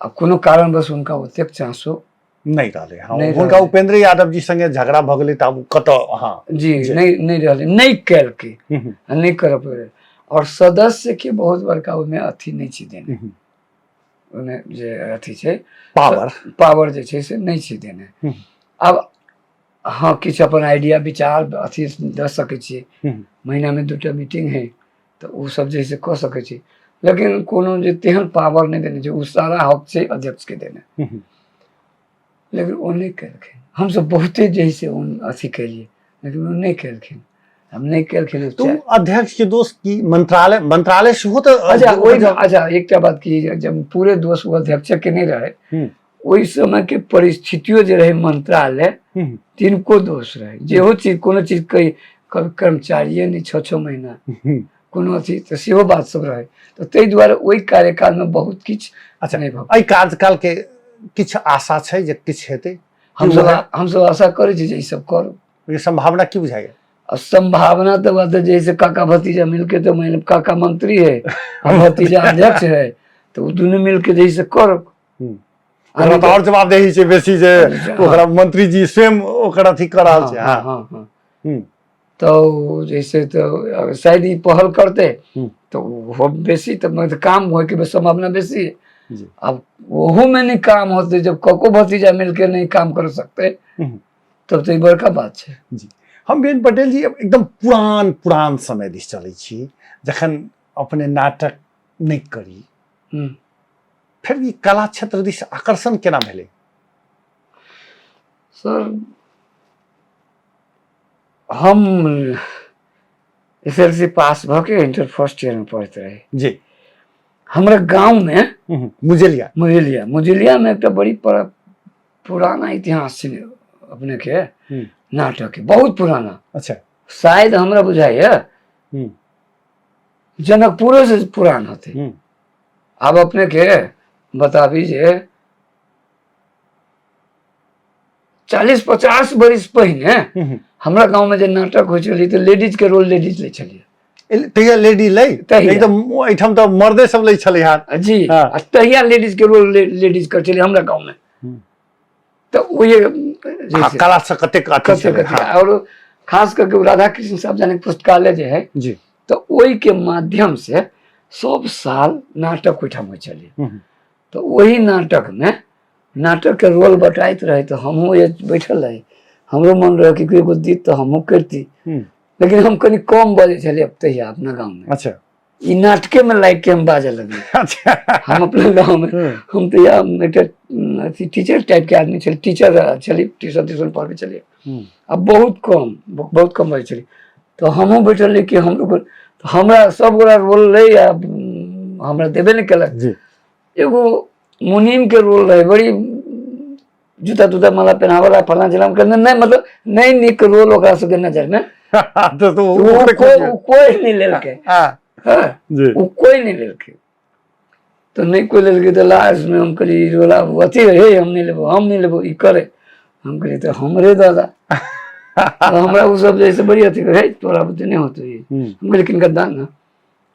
आब कोनो कारणवश हुनका ओतेक चांसो नहि रहलै। हाँ, हुनका उपेंद्र यादव जी संगे झगड़ा भऽ गेलै तऽ आब कतऽ? हाँ। जी, नहि नहि रहलै, नहि केलकै, नहि करऽ पड़लै। आओर सदस्य के बहुत बड़का ओहिमे अथी नहि छै देने, ओहिमे जे अथी छै पावर, पावर जे छै से नहि छै देने। आब हँ, किछु अपन आइडिया विचार अथी दऽ सकै छियै, महीनामे 2टा मीटिंग है तऽ ओ सब जे है से कऽ सकै छी, लेकिन कोनो जे तेहन पावर नहि देने छै। ओ सारा हक छै अध्यक्षके देने, लेकिन ओ नहि केलखिन। हमसब बहुते जे है से अथी केलियै, लेकिन ओ नहि केलखिन, हम नहि केलखिन। तो अध्यक्ष के दोष की मंत्रालय मंत्रालय सेहो तऽ? अच्छा, ओहि अच्छा, एकटा बात की, जब पूरे दोष ओ अध्यक्ष के नहि रहे, ओहि समय के परिस्थितियो जे रहे मंत्रालय, तिनको दोष रहे। जेहो चीज कोनो चीज कहि कर्मचारिये नहि 6-6 महीना। कोनो अथी तऽ सेहो बात सब रहै। तऽ ताहि दुआरे ओहि कार्यकालमे बहुत किछु अच्छा नहि भऽ। एहि कार्यकालके किछु आशा छै जे किछु हेतै? हमसब आशा करै छी जे ई सब करू। ई संभावना की बुझाइया? आ संभावना तऽ बात है जैसे काका भतीजा मिलके, तो मैंने काका मंत्री है आ भतीजा अध्यक्ष है, तऽ ओ दुनू मिलके जैसे करो। ओकरा तऽ आओर जवाबदेही छै बेसी जे ओकरा मंत्री जी स्वयं ओकर अथी कऽ रहल छै। हाँ, हाँ, हाँ। तो जैसे तो शायद ई पहल करते तो वो बेसी तो मतलब काम होए के संभावना बेसी है। अब ओहू में नहीं काम होते, जब कको भतीजा मिलके नहीं काम कर सकते तब तो ई बड़का बात छै। जी, हम बीएन पटेल जी एकदम पुरान पुरान समय दिस चलै छी, जखन अपने नाटक नहि करी, फेर ई कला क्षेत्र दिस आकर्षण केना भेलै? सर, हम एसएलसी पास भऽ के इंटर फर्स्ट ईयर में पढ़ैत रही। हमरा गाँव में मुजेलिया, मुजेलिया, मुजेलिया में एकटा बड़ी पुराना इतिहास छै अपने के नाटक के, बहुत पुराना। शायद हमरा बुझाइया जनकपुरो से पुरान होते। आब अपने के बताबी जे 40-50 बरिस पहिने हमरा गाँव में जे नाटक होइ छलै तऽ लेडीज के रोल लेडीज लै छलियै। तहिया लेडी लै? तहिया। एकदम एहिठाम तऽ मर्दे सब लै छलै हँ। जी। आ तहिया लेडीज के रोल लेडीज करै छलियै हमरा गाँव में। तऽ ओ जे कला से कतेक अथी कते छलै, कते। और खास करके राधा कृष्ण सार्वजनिक पुस्तकालय जे है, तऽ ओहि के माध्यम से सब साल नाटक ओहिठाम होइ छलै। तऽ ओहि नाटक में नाटक के रोल बटाइत रहे, तऽ हमहूँ बैठल रही, हमरो मन रहे कि एगो दीत तऽ हमहूँ करती, लेकिन हम कनि कम बजै छलियै तहिया अपना गाँव में। ई नाटके में लागि के हम बाजऽ लगलियै। हम अपना गाँव में हम तऽ या एकटा अथी टीचर टाइप के आदमी छलियै, टीचर छलियै, ट्यूशन त्यूशन पढ़बै छलियै। आ बहुत कम बजै छलियै। तऽ हमहूँ बैठल रही कि हमरो, हमरा सब गोरा रोल लै आ हमरा देबे नहि केलक। एगो मुनीम के रोल रहे, बड़ी जूता तूता माला पहनावला फलना चिल्ला करने नहीं, मतलब नहीं निक रोल ओकरा सबके नजर में। तो ओ ओकरे खोजियौ। ओ कोई नहीं लेलकै। जी। ओ कोई नहीं लेलकै, तो नहीं कोई लेलकै तऽ लास्ट में हम कहलियै ई रोल आब अथी हे, हम नहीं लेबो, हम नहीं लेबो, ई करे। हम कहलियै तऽ हमरे दादा, तऽ हमरा ओ सब जैसे बड़ी अथी करे, हे तोरा बुते नहीं होतो ई। हम कहलियै किनका दान ना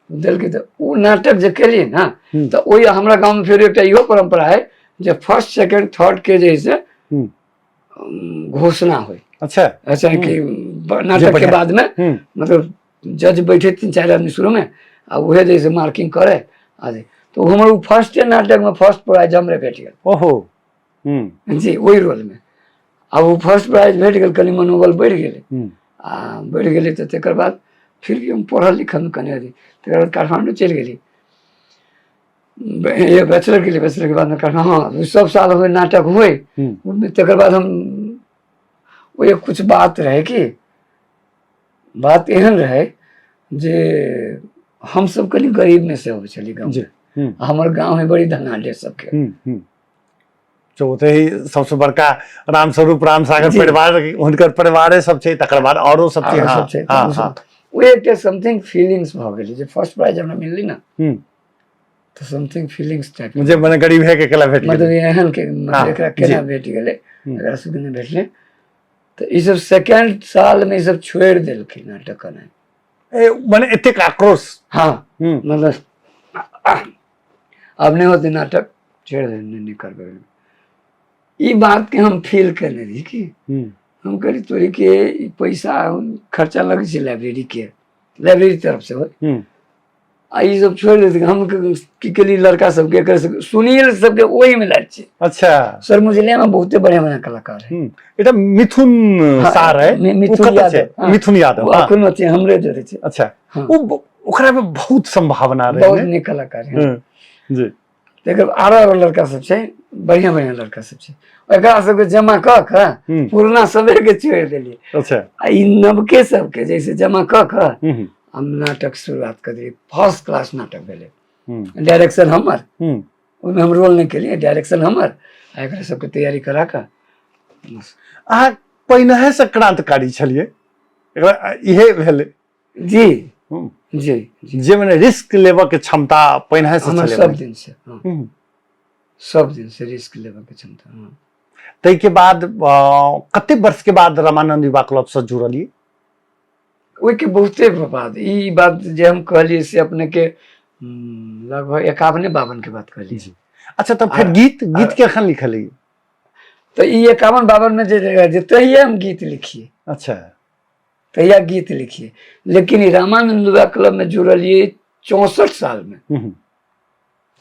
देलकै, तऽ ओ नाटक जे केलियै ने, तऽ ओहि हमरा गाँवमे फेर एकटा इहो परम्परा है जे फर्स्ट सेकंड थर्ड के जे से घोषणा होइ। अच्छा कि नाटक के बढ़िया। बाद में मतलब जज बैठे 3-4 आदमी शुरू में आ उहे जैसे मार्किंग करे आ जे, तो हमर ओ फर्स्ट नाटक में फर्स्ट प्राइज हमरे भेट गेल। ओहो। जी, ओहि रोल में। आ ओ फर्स्ट प्राइज भेट गेल, कनि मनोबल बढ़ि गेलै। आ बढ़ि गेलै तऽ तकर बाद फिर भी हम पढ़ल लिखल में कनि अथी, तकर बाद काठमांडू चलि गेली बैचलर के लिए। बैचलर के बाद में काठमांडू, हाँ, सब साल हुए नाटक हुए। ओहिमे तकर बाद हम ओ एक कुछ बात रहे कि बात एहन रहे जे हमसब कनि गरीब में से अबै छली गाँव। हमर गाँव है बड़ी धनाढ्य सबके। तो ओतहि सबसँ बड़का रामस्वरूप रामसागर परिवार, हुनकर परिवारे सब छै, तकर बाद औरो सब छै। आरो सब छै, तऽ ओ सब ओ एकटा समथिंग फीलिंग्स भऽ गेलै जे फर्स्ट प्राइज हमरा मिललै ने, तऽ समथिंग फीलिंग्स टाइप जे मने गरीब है के केला भेट मतलब गेलै। एहन के मतलब एकरा केना भेट गेलै, एकरा सबके नहि भेटलै। तऽ ई सब सेकेंड साल में ई सब छोड़ि देलखिन नाटक करनाइ। मने एतेक आक्रोश? हाँ। मतलब आब नहि होतै नाटक, छोड़ि दे, नहि, नहि करबै। ई बात के हम फील केने रही कि हम कहली तोरी के ई पैसा खर्चा लगै छै लाइब्रेरी के, लाइब्रेरी तरफ से होय। आ ई सब छोड़ि देलकै। हम की केली लड़का सबके, एकर सबके, सुनील सबके ओहिमे लाज छै। सर मुजलिया में बहुते बढ़िया बढ़िया कलाकार है। एकटा मिथुन सार है, ओ मिथुन कतऽ छै? यादव, हाँ। मिथुन यादव, ओ हाँ। अखनो छै, हमरे जोड़े छै। हाँ। ओ ओकरा में बहुत संभावना रहे बहुत ने? नीक कलाकार है। जी। तकर आरो आरो लड़का सब छै, बढ़िया बढ़िया लड़का सब छै। एकरा सबके जमा कऽ कऽ पुरना सबे के छोड़ि देलियै। आ ई नवके सबके जैसे जमा कऽ कऽ हम नाटक शुरुआत कऽ देलियै। फर्स्ट क्लास नाटक भेलै। डायरेक्शन हमर, ओहिमे हम रोल नहि केलियै, डायरेक्शन हमर आ एकरा सबके तैयारी करा कऽ बस। अहाँ पहिनहे से क्रांतिकारी छलियै, एकरा इहे भेलै। जी। जी जी। जे मने रिस्क लेबऽ के क्षमता पहिने से हमरा छलै सब दिन से, हँ। सब दिन से रिस्क लेबऽ के क्षमता, हँ। ताहिके बाद कते वर्ष के बाद रामानंद युवा क्लब से जुड़लियै? ओहिके बहुते बाद ई बात जे हम कहलियै से अपने के लगभग 51-52 के बात कहलियै। जी। अच्छा, तब फेर गीत कखन लिखलियै? तऽ ई 51-52 में जे तहिया हम गीत लिखिए। अच्छा। तहिया गीत लिखिए, लेकिन ई रामानंद युवा क्लब में जुड़लियै 64 साल में।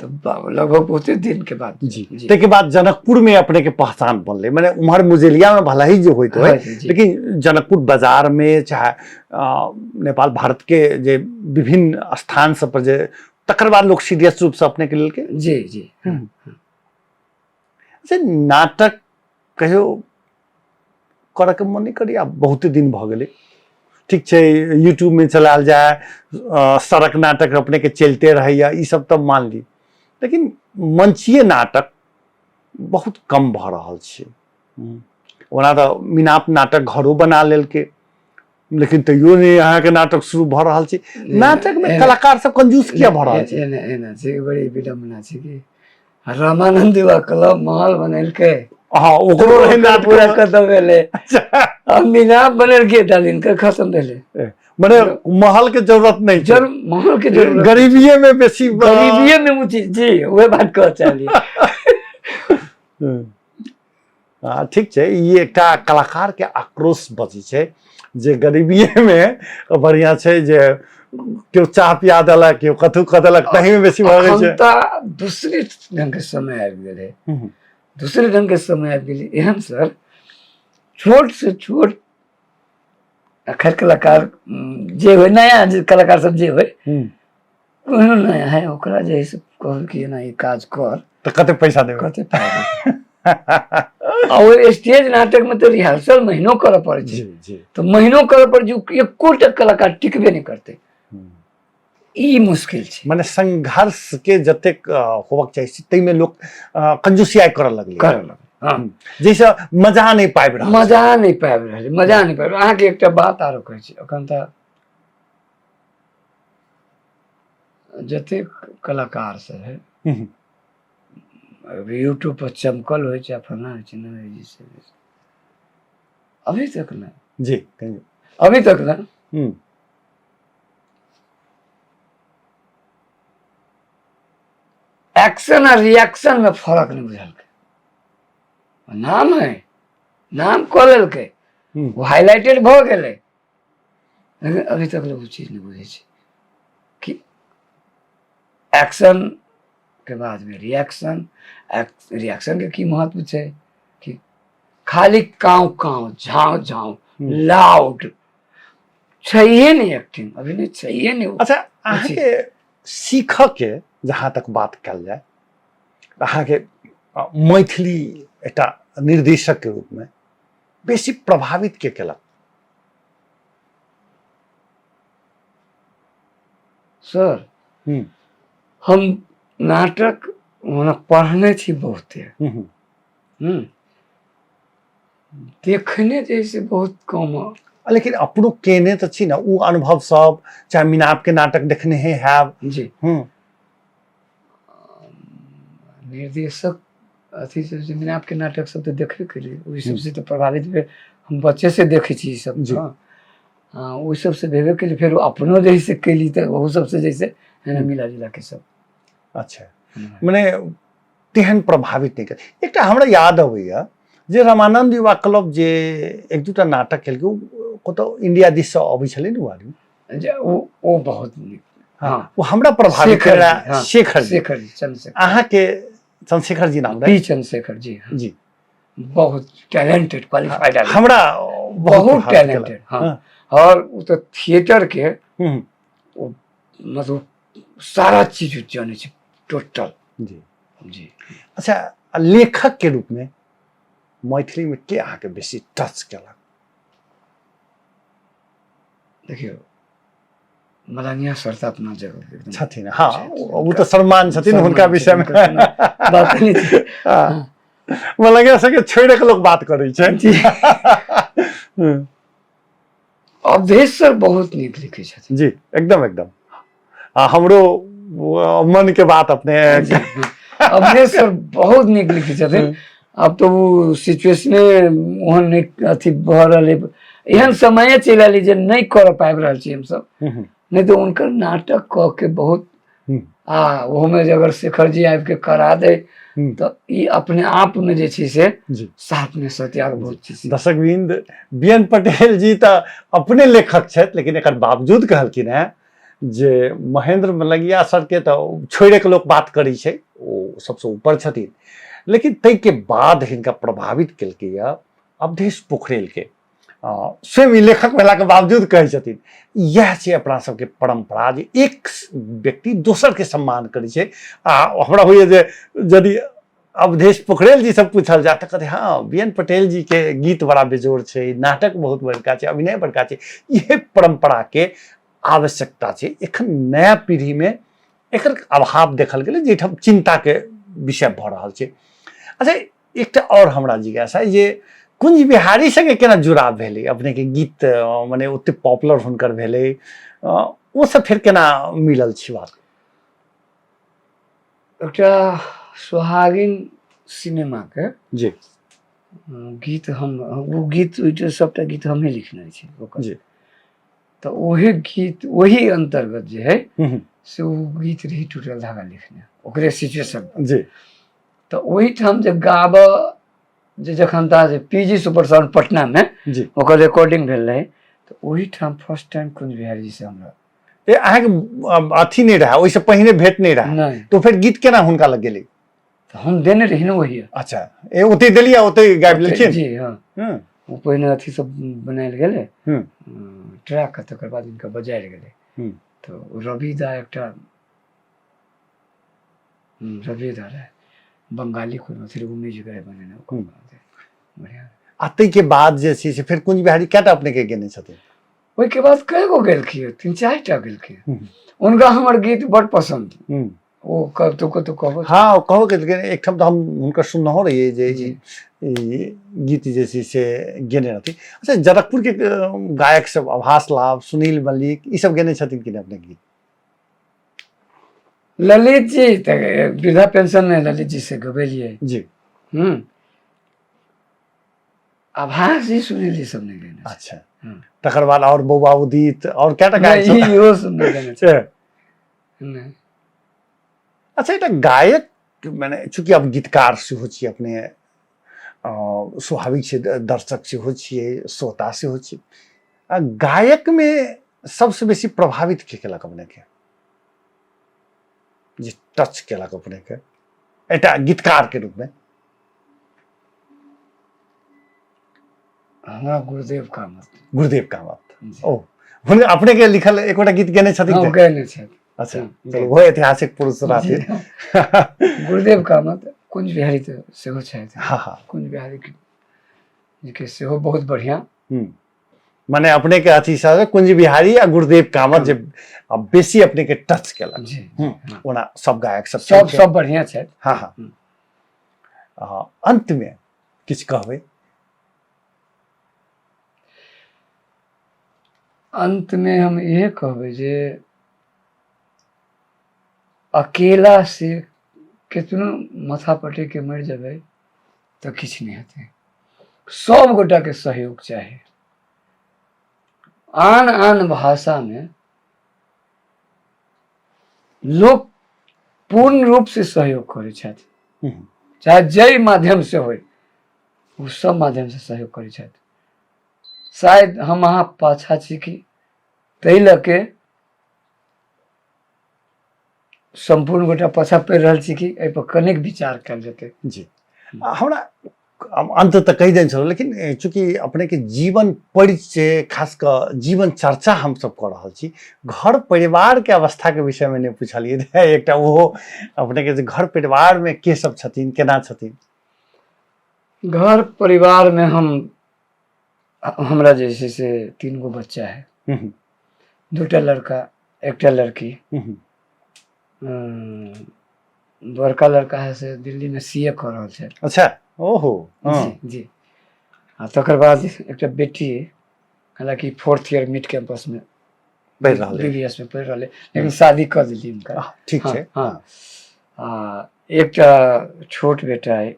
तऽ लगभग बहुते दिन के बाद। जी। जी। ताहिके बाद जनकपुर में अपने के पहचान बनलै, माने उम्हर मुजेलिया में भला ही जे होइत होइ, हाँ, जी। लेकिन जनकपुर बाजार में चाहे नेपाल भारत के जे विभिन्न स्थान सब पर जे तकर बाद लोग सीरियस रूप से अपने के लेलकै। जी, जी। से नाटक कहियो करऽ के मन नहि करैया? बहुते दिन भऽ गेलै। ठीक छै, यूट्यूब में चलायल जाय, सड़क नाटक अपने के चलते रहैया, ई सब तऽ मान ली, लेकिन मंचीय नाटक बहुत कम भऽ रहल छै। ओना तऽ मिनाप नाटक घरो बना लेलकै, लेकिन तैयो नहि अहाँके नाटक शुरू भऽ रहल छै। नाटक में कलाकार सब कंजूस किया भऽ रहल छै? एना एना छै, बड़ी विडम्बना छै कि रामानंद युवा क्लब महल बनेलकै, हाँ, ओकरो रहै नाटक पूरा खत्म भेलै। अच्छा। आ मिनाप बनेलकै, दिन के खत्म भेलै। मने महल के जरूरत नहीं छै। जरूर महल के जरूरत गरीबीए में बेसी गरीबीए में ऊँची जी, वह बात कह चाहलियै। ठीक छै, ई एकटा कलाकार के आक्रोश बचै छै जे गरीबीए में बढ़िया छै, जे केओ चाह पिया देलक, केओ कथू कऽ देलक, तही में बेसी भऽ गेल छै। अखन तऽ दूसरे ढंग के समय आबि गेलै, दूसरे ढंग के समय आबि गेलै। एहन सर छोट से छोट खैर कलाकार जे होइ, नया जे कलाकार सब जे होइ, कोनो नया है, ओकरा जे है से कहल कि एना ई काज कर, तऽ कते पैसा देबै? कते पाइ देबै? आ ओ स्टेज नाटक में तऽ रिहर्सल महीनो करऽ पड़ै छै। जी, जी। तऽ महीनो करऽ पड़ै छै, एकोटा कलाकार टिकबे नहि करतै। ई मुश्किल छै। मने संघर्ष के जतेक होबक चाही ताहिमे लोक कंजूसियाई करऽ लगलै। करऽ लगलै, हँ। जाहिसँ मजा नहि पाबि रहल छै। मजा नहि पाबि रहल, मजा नहि पाबि रहल। अहाँके एकटा बात आरो कहै छी, एखन तऽ जतेक कलाकार सब है, अभी यूट्यूब पर चमकल होइ छै, फलना होइ छै, नहि होइ छै, अभी तक नहि। जी, कहियौ। अभी तक नहि। एक्शन आ रिएक्शन में फर्क नहीं बुझलकै। नाम है, नाम कऽ लेलकै, ओ हाईलाइटेड भऽ गेलै, लेकिन अभी तक लोग ओ चीज नहीं बुझै छै कि एक्शन के बाद में रिएक्शन, रिएक्शन के की महत्व छै, कि खाली काँव काँव झाँव झाँव लाउड छैहे नहीं, एक्टिंग अभी नहीं छैहे नहीं। अच्छा, अहाँके सीखऽ के जहाँ तक बात कयल जाय, अहाँके मैथिली एकटा निर्देशक के रूप में बेसी प्रभावित के केलक? सर, हम नाटक ओना पढ़ने छी बहुते, देखने जे बहुत कम, लेकिन अपनो केने तऽ छी ने ओ अनुभव सब, चाहे मिनाप के नाटक देखने हे हैब। जी। निर्देशक अथी सब जे मिनाप के नाटक सब तऽ देखबे केलियै, ओहि सबसे तऽ प्रभावित भेल। हम बच्चे से देखै छी ई सब। हँ, हँ, ओहि सबसे भेबे केली, फेर अपनो जे से केली तऽ ओहू सबसे जैसे है ना मिला जुला के सब। अच्छा, मने तेहन प्रभावित नहि कर। एकटा हमरा याद अबैया जे रामानंद युवा क्लब जे एक दूटा नाटक केलकै, ओ कतौ इंडिया दिस से अबै छलै ने ओ आदमी। जे ओ बहुत नीक। हँ, ओ हमरा प्रभावित शेखर जी, केला। हँ। शेखर जी। शेखर जी, चंद्रशेखर। अहाँके चंद्रशेखर जी नाम रहै? पी चंद्रशेखर जी, हाँ। जी। बहुत टैलेंटेड, क्वालिफाइड आदमी। हमरा बहुत बहुत प्रभावित केलक। टैलेंटेड, हाँ। हाँ। और ओ तऽ थिएटर के ओ मतलब सारा चीज जानै छै टोटल। जी। जी। अच्छा, लेखक के रूप में मैथिली में के अहाँके बेसी टच केलक? देखियौ, मलंगिया सर तऽ अपना जगह एकदम छथिन, हाँ, छथिन। ओ तऽ सम्मान छथिन हुनका सम्मान विषय में। छथिन, हुनकर कोनो बात नहि छै। हाँ। मलंगिया सबके छोड़ि के लोक बात करै छै। जी। अवधेश सर बहुत नीक लिखै छथिन। जी, एकदम एकदम। आ हमरो मन के बात अपने अवधेश सर बहुत नीक लिखै छथिन। आब तऽ ओ सिचुएशने ओहन नहि अथी भऽ रहल अइ, एहन समये चलि आयल जे नहि करऽ पाबि रहल छी हमसब, नहि तऽ हुनकर नाटक कऽ के बहुत आ ओहोमे जे अगर शेखर जी आबि के करा दे तऽ ई अपने आप में जे छै से साथ में सत्याग बहुत छै। दर्शक वृंद, बी एन पटेल जी तऽ अपने लेखक छथि, लेकिन एकर बावजूद कहलखिन हेँ जे महेंद्र मलंगिया सरके तऽ छोड़िके लोक बात करै छै, ओ सबसँ ऊपर छथिन, लेकिन ताहिके बाद हिनका प्रभावित केलकैए अवधेश पोखरेलके। स्वयं ई लेखक भेलाके बावजूद कहै छथिन। इएह छै अपना सबके परम्परा जे एक व्यक्ति दोसरके सम्मान करै छै। आ हमरा होइए जे यदि अवधेश पोखरेल जी सब पूछल जाय तऽ कहते हाँ बी एन पटेल जी के गीत बड़ा बेजोड़ छै, नाटक बहुत बड़का छै, अभिनय बड़का छै। इहे परम्पराके आवश्यकता छै। एखन नया पीढ़ीमे एकर अभाव देखल गेलै, जाहिठाम चिन्ताके विषय भऽ रहल छै। अच्छा, एकटा आओर हमरा जिज्ञासा जे कुंज बिहारी संगे केना जुड़ाव भेलै? अपनेके गीत मने ओते पॉपुलर हुनकर भेलै, ओ सब फेर केना मिलल छी बात? एकटा सोहागिन सिनेमाके जी गीत हम ओ गीत सबटा गीत हमही लिखने छी ओकर जी। तऽ ओहे गीत ओही अन्तर्गत जे है से ओ गीत रही टूटल धागा लिखने ओकरे सिचुएशन जी। तऽ ओहिठाम जे गाबऽ जे जखन ता J P G super sound Patna में जी ओकर रिकॉर्डिंग भेल रहे, तऽ ओहिठाम फर्स्ट टाइम कुंज बिहारी जी से हमरा ए अहाँके अथी नहि रहै, ओहिसँ पहिने भेट नहि रहै? नहि। तो फेर गीत केना हुनका लग गेलै? तऽ हम देने रही ने ओहि। अच्छा, ए ओतै देलियै, ओतै गाबि लेलखिन? जी हाँ। ओ पहिने अथी सब बनायल गेलै ट्रैक, तकर बाद इनका बजायल गेलै। तऽ रवि दा एकटा रवि दा रहै बंगाली कोनो अथी ओ म्यूजिक रहै बनेने ओकर बढ़िआँ। आ ताहिके बाद जे छै से फेर कुंज बिहारी कएटा अपनेके गेने छथिन? ओहिके बाद कए गो गेलखिन, 3-4 टा गेलखिन। हुनका हमर गीत बड़ पसन्द, ओ कतौ कतौ कहबो। हाँ, ओ कहबो केलखिन। एकठाम तऽ हम हुनकर सुनहो रहियै जे ई गीत जे छै से गेने रहथिन। अच्छा, जनकपुरके गायक सब आभास लाभ, सुनील मल्लिक, ई सब गेने छथिन कि नहि अपने गीत? ललित जी तऽ वृद्धा पेंशन में ललित जी से गबेलियै जी। आभास जी, सुनील जी सब नहि गेने। अच्छा, तकर बाद आओर बौआ उदित आओर कएटा गायक सब? इहो सब नहि गेने छै। नहि। अच्छा, एकटा गायक माने चूँकि आप गीतकार सेहो छी अपने, स्वाभाविक छै दर्शक सेहो छियै, श्रोता सेहो छियै, आ गायकमे सबसँ बेसी प्रभावित के केलक अपनेके, जे टच केलक अपनेके एकटा गीतकारके रूपमे? हमरा गुरुदेव कामत। गुरुदेव कामत, ओ हुनका अपने के लिखल एकोटा गीत गेने छथिन? हाँ, गेने छथि। अच्छा, चलू वो ऐतिहासिक पुरुष रहथिन गुरुदेव कामत। कुंज बिहारी तऽ सेहो छथि। हाँ हाँ कुंज बिहारी के सेहो बहुत बढ़िया। माने अपने के अथी से कुंज बिहारी आ गुरुदेव कामत जे बेसी अपने के टच केलक। जी। ओना सब गायक सब सब सब बढ़िया छथि। हाँ हाँ। अंत में किछु कहबै? अंत में हम इहे कहबै जे अकेला से केतनो माथा पटक के मरि जेबै तऽ किछु नहि हेतै। सब गोटा के सहयोग चाही। आन आन भाषा में लोक पूर्ण रूप से सहयोग करै छथि, चाहे जाहि माध्यम से होय ओ सब माध्यम से सहयोग करै छथि। शायद हम अहाँ पाछा छी कि ताहि लऽ के सम्पूर्ण गोटा पाछा पड़ि रहल छी कि एहिपर कनेक विचार कयल जेतै। जी, हमरा अंत तक कहि देने छलहुँ, लेकिन चूँकि अपने के जीवन परिचय खास कऽ जीवन चर्चा हम सब कऽ रहल छी, घर परिवार के अवस्था के विषय में नहि पुछलियै, एकटा ओहो अपने के जे घर परिवार में के सब छथिन, केना छथिन? घर परिवार में हमरा जे छै से 3 गो बच्चा है, 2टा लड़का 1टा लड़की। बड़का लड़का है से दिल्ली में सी ए कऽ रहल छै। अच्छा, ओहो। जी जी। आ तकर बाद एकटा बेटी, हालांकि 4th year mid campus में पढ़ि रहल बी बी एस मे पढ़ि रहल लेकिन शादी कऽ देलियै हुनका। ठीक छै। हँ, आ एकटा छोट बेटा अइ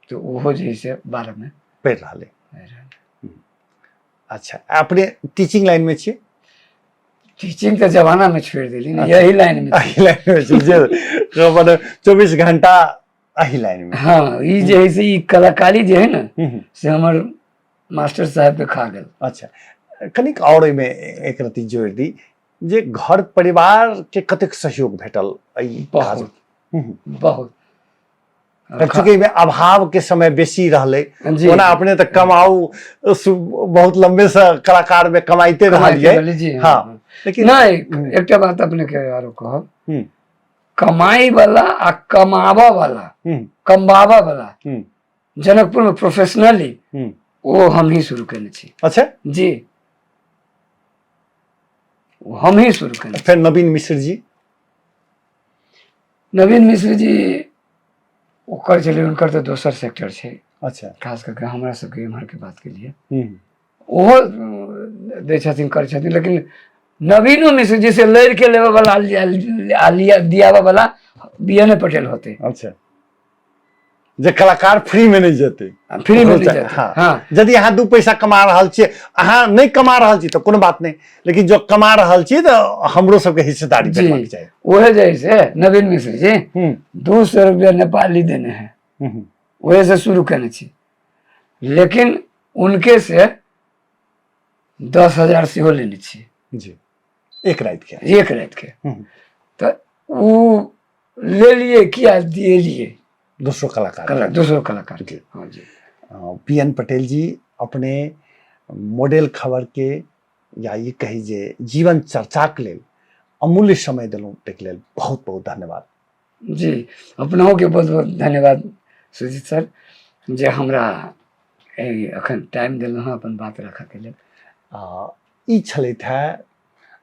तऽ ओहो जे है से 12 मे पढ़ि रहल अइ। अच्छा, अपने टीचिंग लाइन में छियै? टीचिंग के जमाना में छोड़ देली ना, यही लाइन में। एही लाइन में छी जे मतलब 24 घंटा एही लाइन में। हाँ, ई जे है से ई कलाकारी जे है ना से हमर मास्टर साहब के खा गेल। अच्छा, कनिक और एहिमे एक रत्ती जोड़ि दी जे घर परिवार के कतेक सहयोग भेटल एहि काज? बहुत, बहुत। चूँकि एहिमे अभाव के समय बेसी रहलै, ओना अपने तऽ कमाउ बहुत लंबे से कलाकार में कमाइते रहलियै। हाँ, लेकिन नहीं, एकटा बात अपने के आरो कहब, कमाई वाला आ कमाबऽ वाला, कमबाबऽ वाला जनकपुर में प्रोफेशनली वो हम ही शुरू केने छी। अच्छा जी, वो हम ही शुरू केने। फिर नवीन मिश्र जी? नवीन मिश्र जी ओकर छलै, हुनकर तऽ दोसर सेक्टर छै। अच्छा। खास करके हमरा सबके इम्हर के बात के लिए ओहो दै छथिन, करै छथिन, लेकिन नवीनो मिश्र जी से लड़ि के लेबऽ वाला लिया दियाबऽ वाला बी एन ए पटेल होते। अच्छा, जे कलाकार फ्री में नहीं जेतै। फ्री में नहीं जेतै। हाँ। हाँ। यदि अहाँ 2 पैसा कमा रहल छियै, अहाँ नहीं कमा रहल छी तऽ कोनो बात नहीं, लेकिन जो कमा रहल छी तऽ हमरो सबके हिस्सेदारी भेटबाक चाही। वह जे से नवीन मिश्र जी 200 रुपया नेपाली देने हैं, वह से शुरू केने छी, लेकिन उनके से 10,000 सेहो लेने छी जी, एक राति के। एक राति के। तऽ उ लेलिए किया दिएलिए दोसरो कलाकार, दोसरो कलाकार के। हाँ जी। पी एन पटेल जी अपने मॉडल खबर के या ये कही जे जीवन चर्चा के लेल अमूल्य समय देलहुँ, ताहिके लेल बहुत बहुत धन्यवाद। जी, अपनों के बहुत बहुत धन्यवाद सुजीत सर, जे हमरा अखन टाइम देलहुँ हँ अपन बात रखऽके लेल। ई छलथि है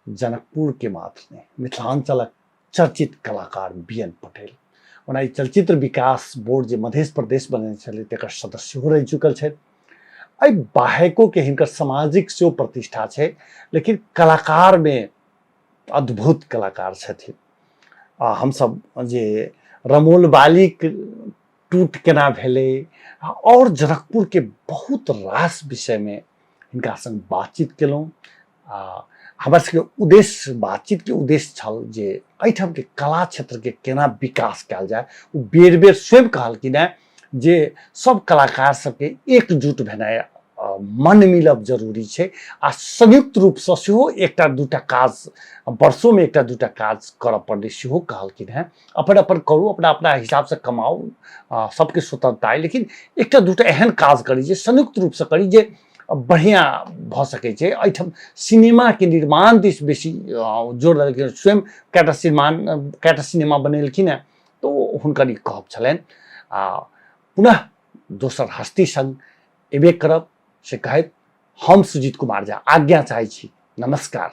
जनकपुर के मात्र नहि, मिथिलांचलक चर्चित कलाकार बी एन पटेल। ओना ई चलचित्र विकास बोर्ड जे मध्य प्रदेश बनेने छलै तकर सदस्य सेहो रहि चुकल छथि। एहि बाहेको के हिनकर सामाजिक सेहो प्रतिष्ठा छै, लेकिन कलाकार में अद्भुत कलाकार छथिन। आ हमसब जे रमोल बालीक टूट केना भेलै और जनकपुर के बहुत रास विषय में हिनका संग बातचीत केलहुँ। आ हमरा सबके उद्देश्य, बातचीत के उद्देश्य छल जे एहिठाम के कला क्षेत्र के केना विकास कयल जाय। ओ बेर बेर स्वयं कहलखिन हेँ जे सब कलाकार सबके एकजुट भेनाइ, मन मिलब जरूरी छै आ संयुक्त रूपसँ सेहो एकटा दूटा काज वर्षोमे एकटा दूटा काज करऽ पड़लै सेहो कहलखिन हेँ। अपन अपन करू, अपना अपना हिसाबसँ कमाउ, सबके स्वतंत्रता अइ, लेकिन एकटा दूटा एहन काज करी जे संयुक्त रूपसँ करी जे बढ़िआँ भऽ सकै छै। एहिठाम सिनेमाके निर्माण दिस बेसी जोर देलखिन, स्वयं कएटा सिनेमा सिनेमा बनेलखिन हेँ, तऽ ओ हुनकर ई कहब छलनि। आ पुनः दोसर हस्ती संग एबे करब से कहैत हम सुजीत कुमार झा आज्ञा चाहै छी। नमस्कार।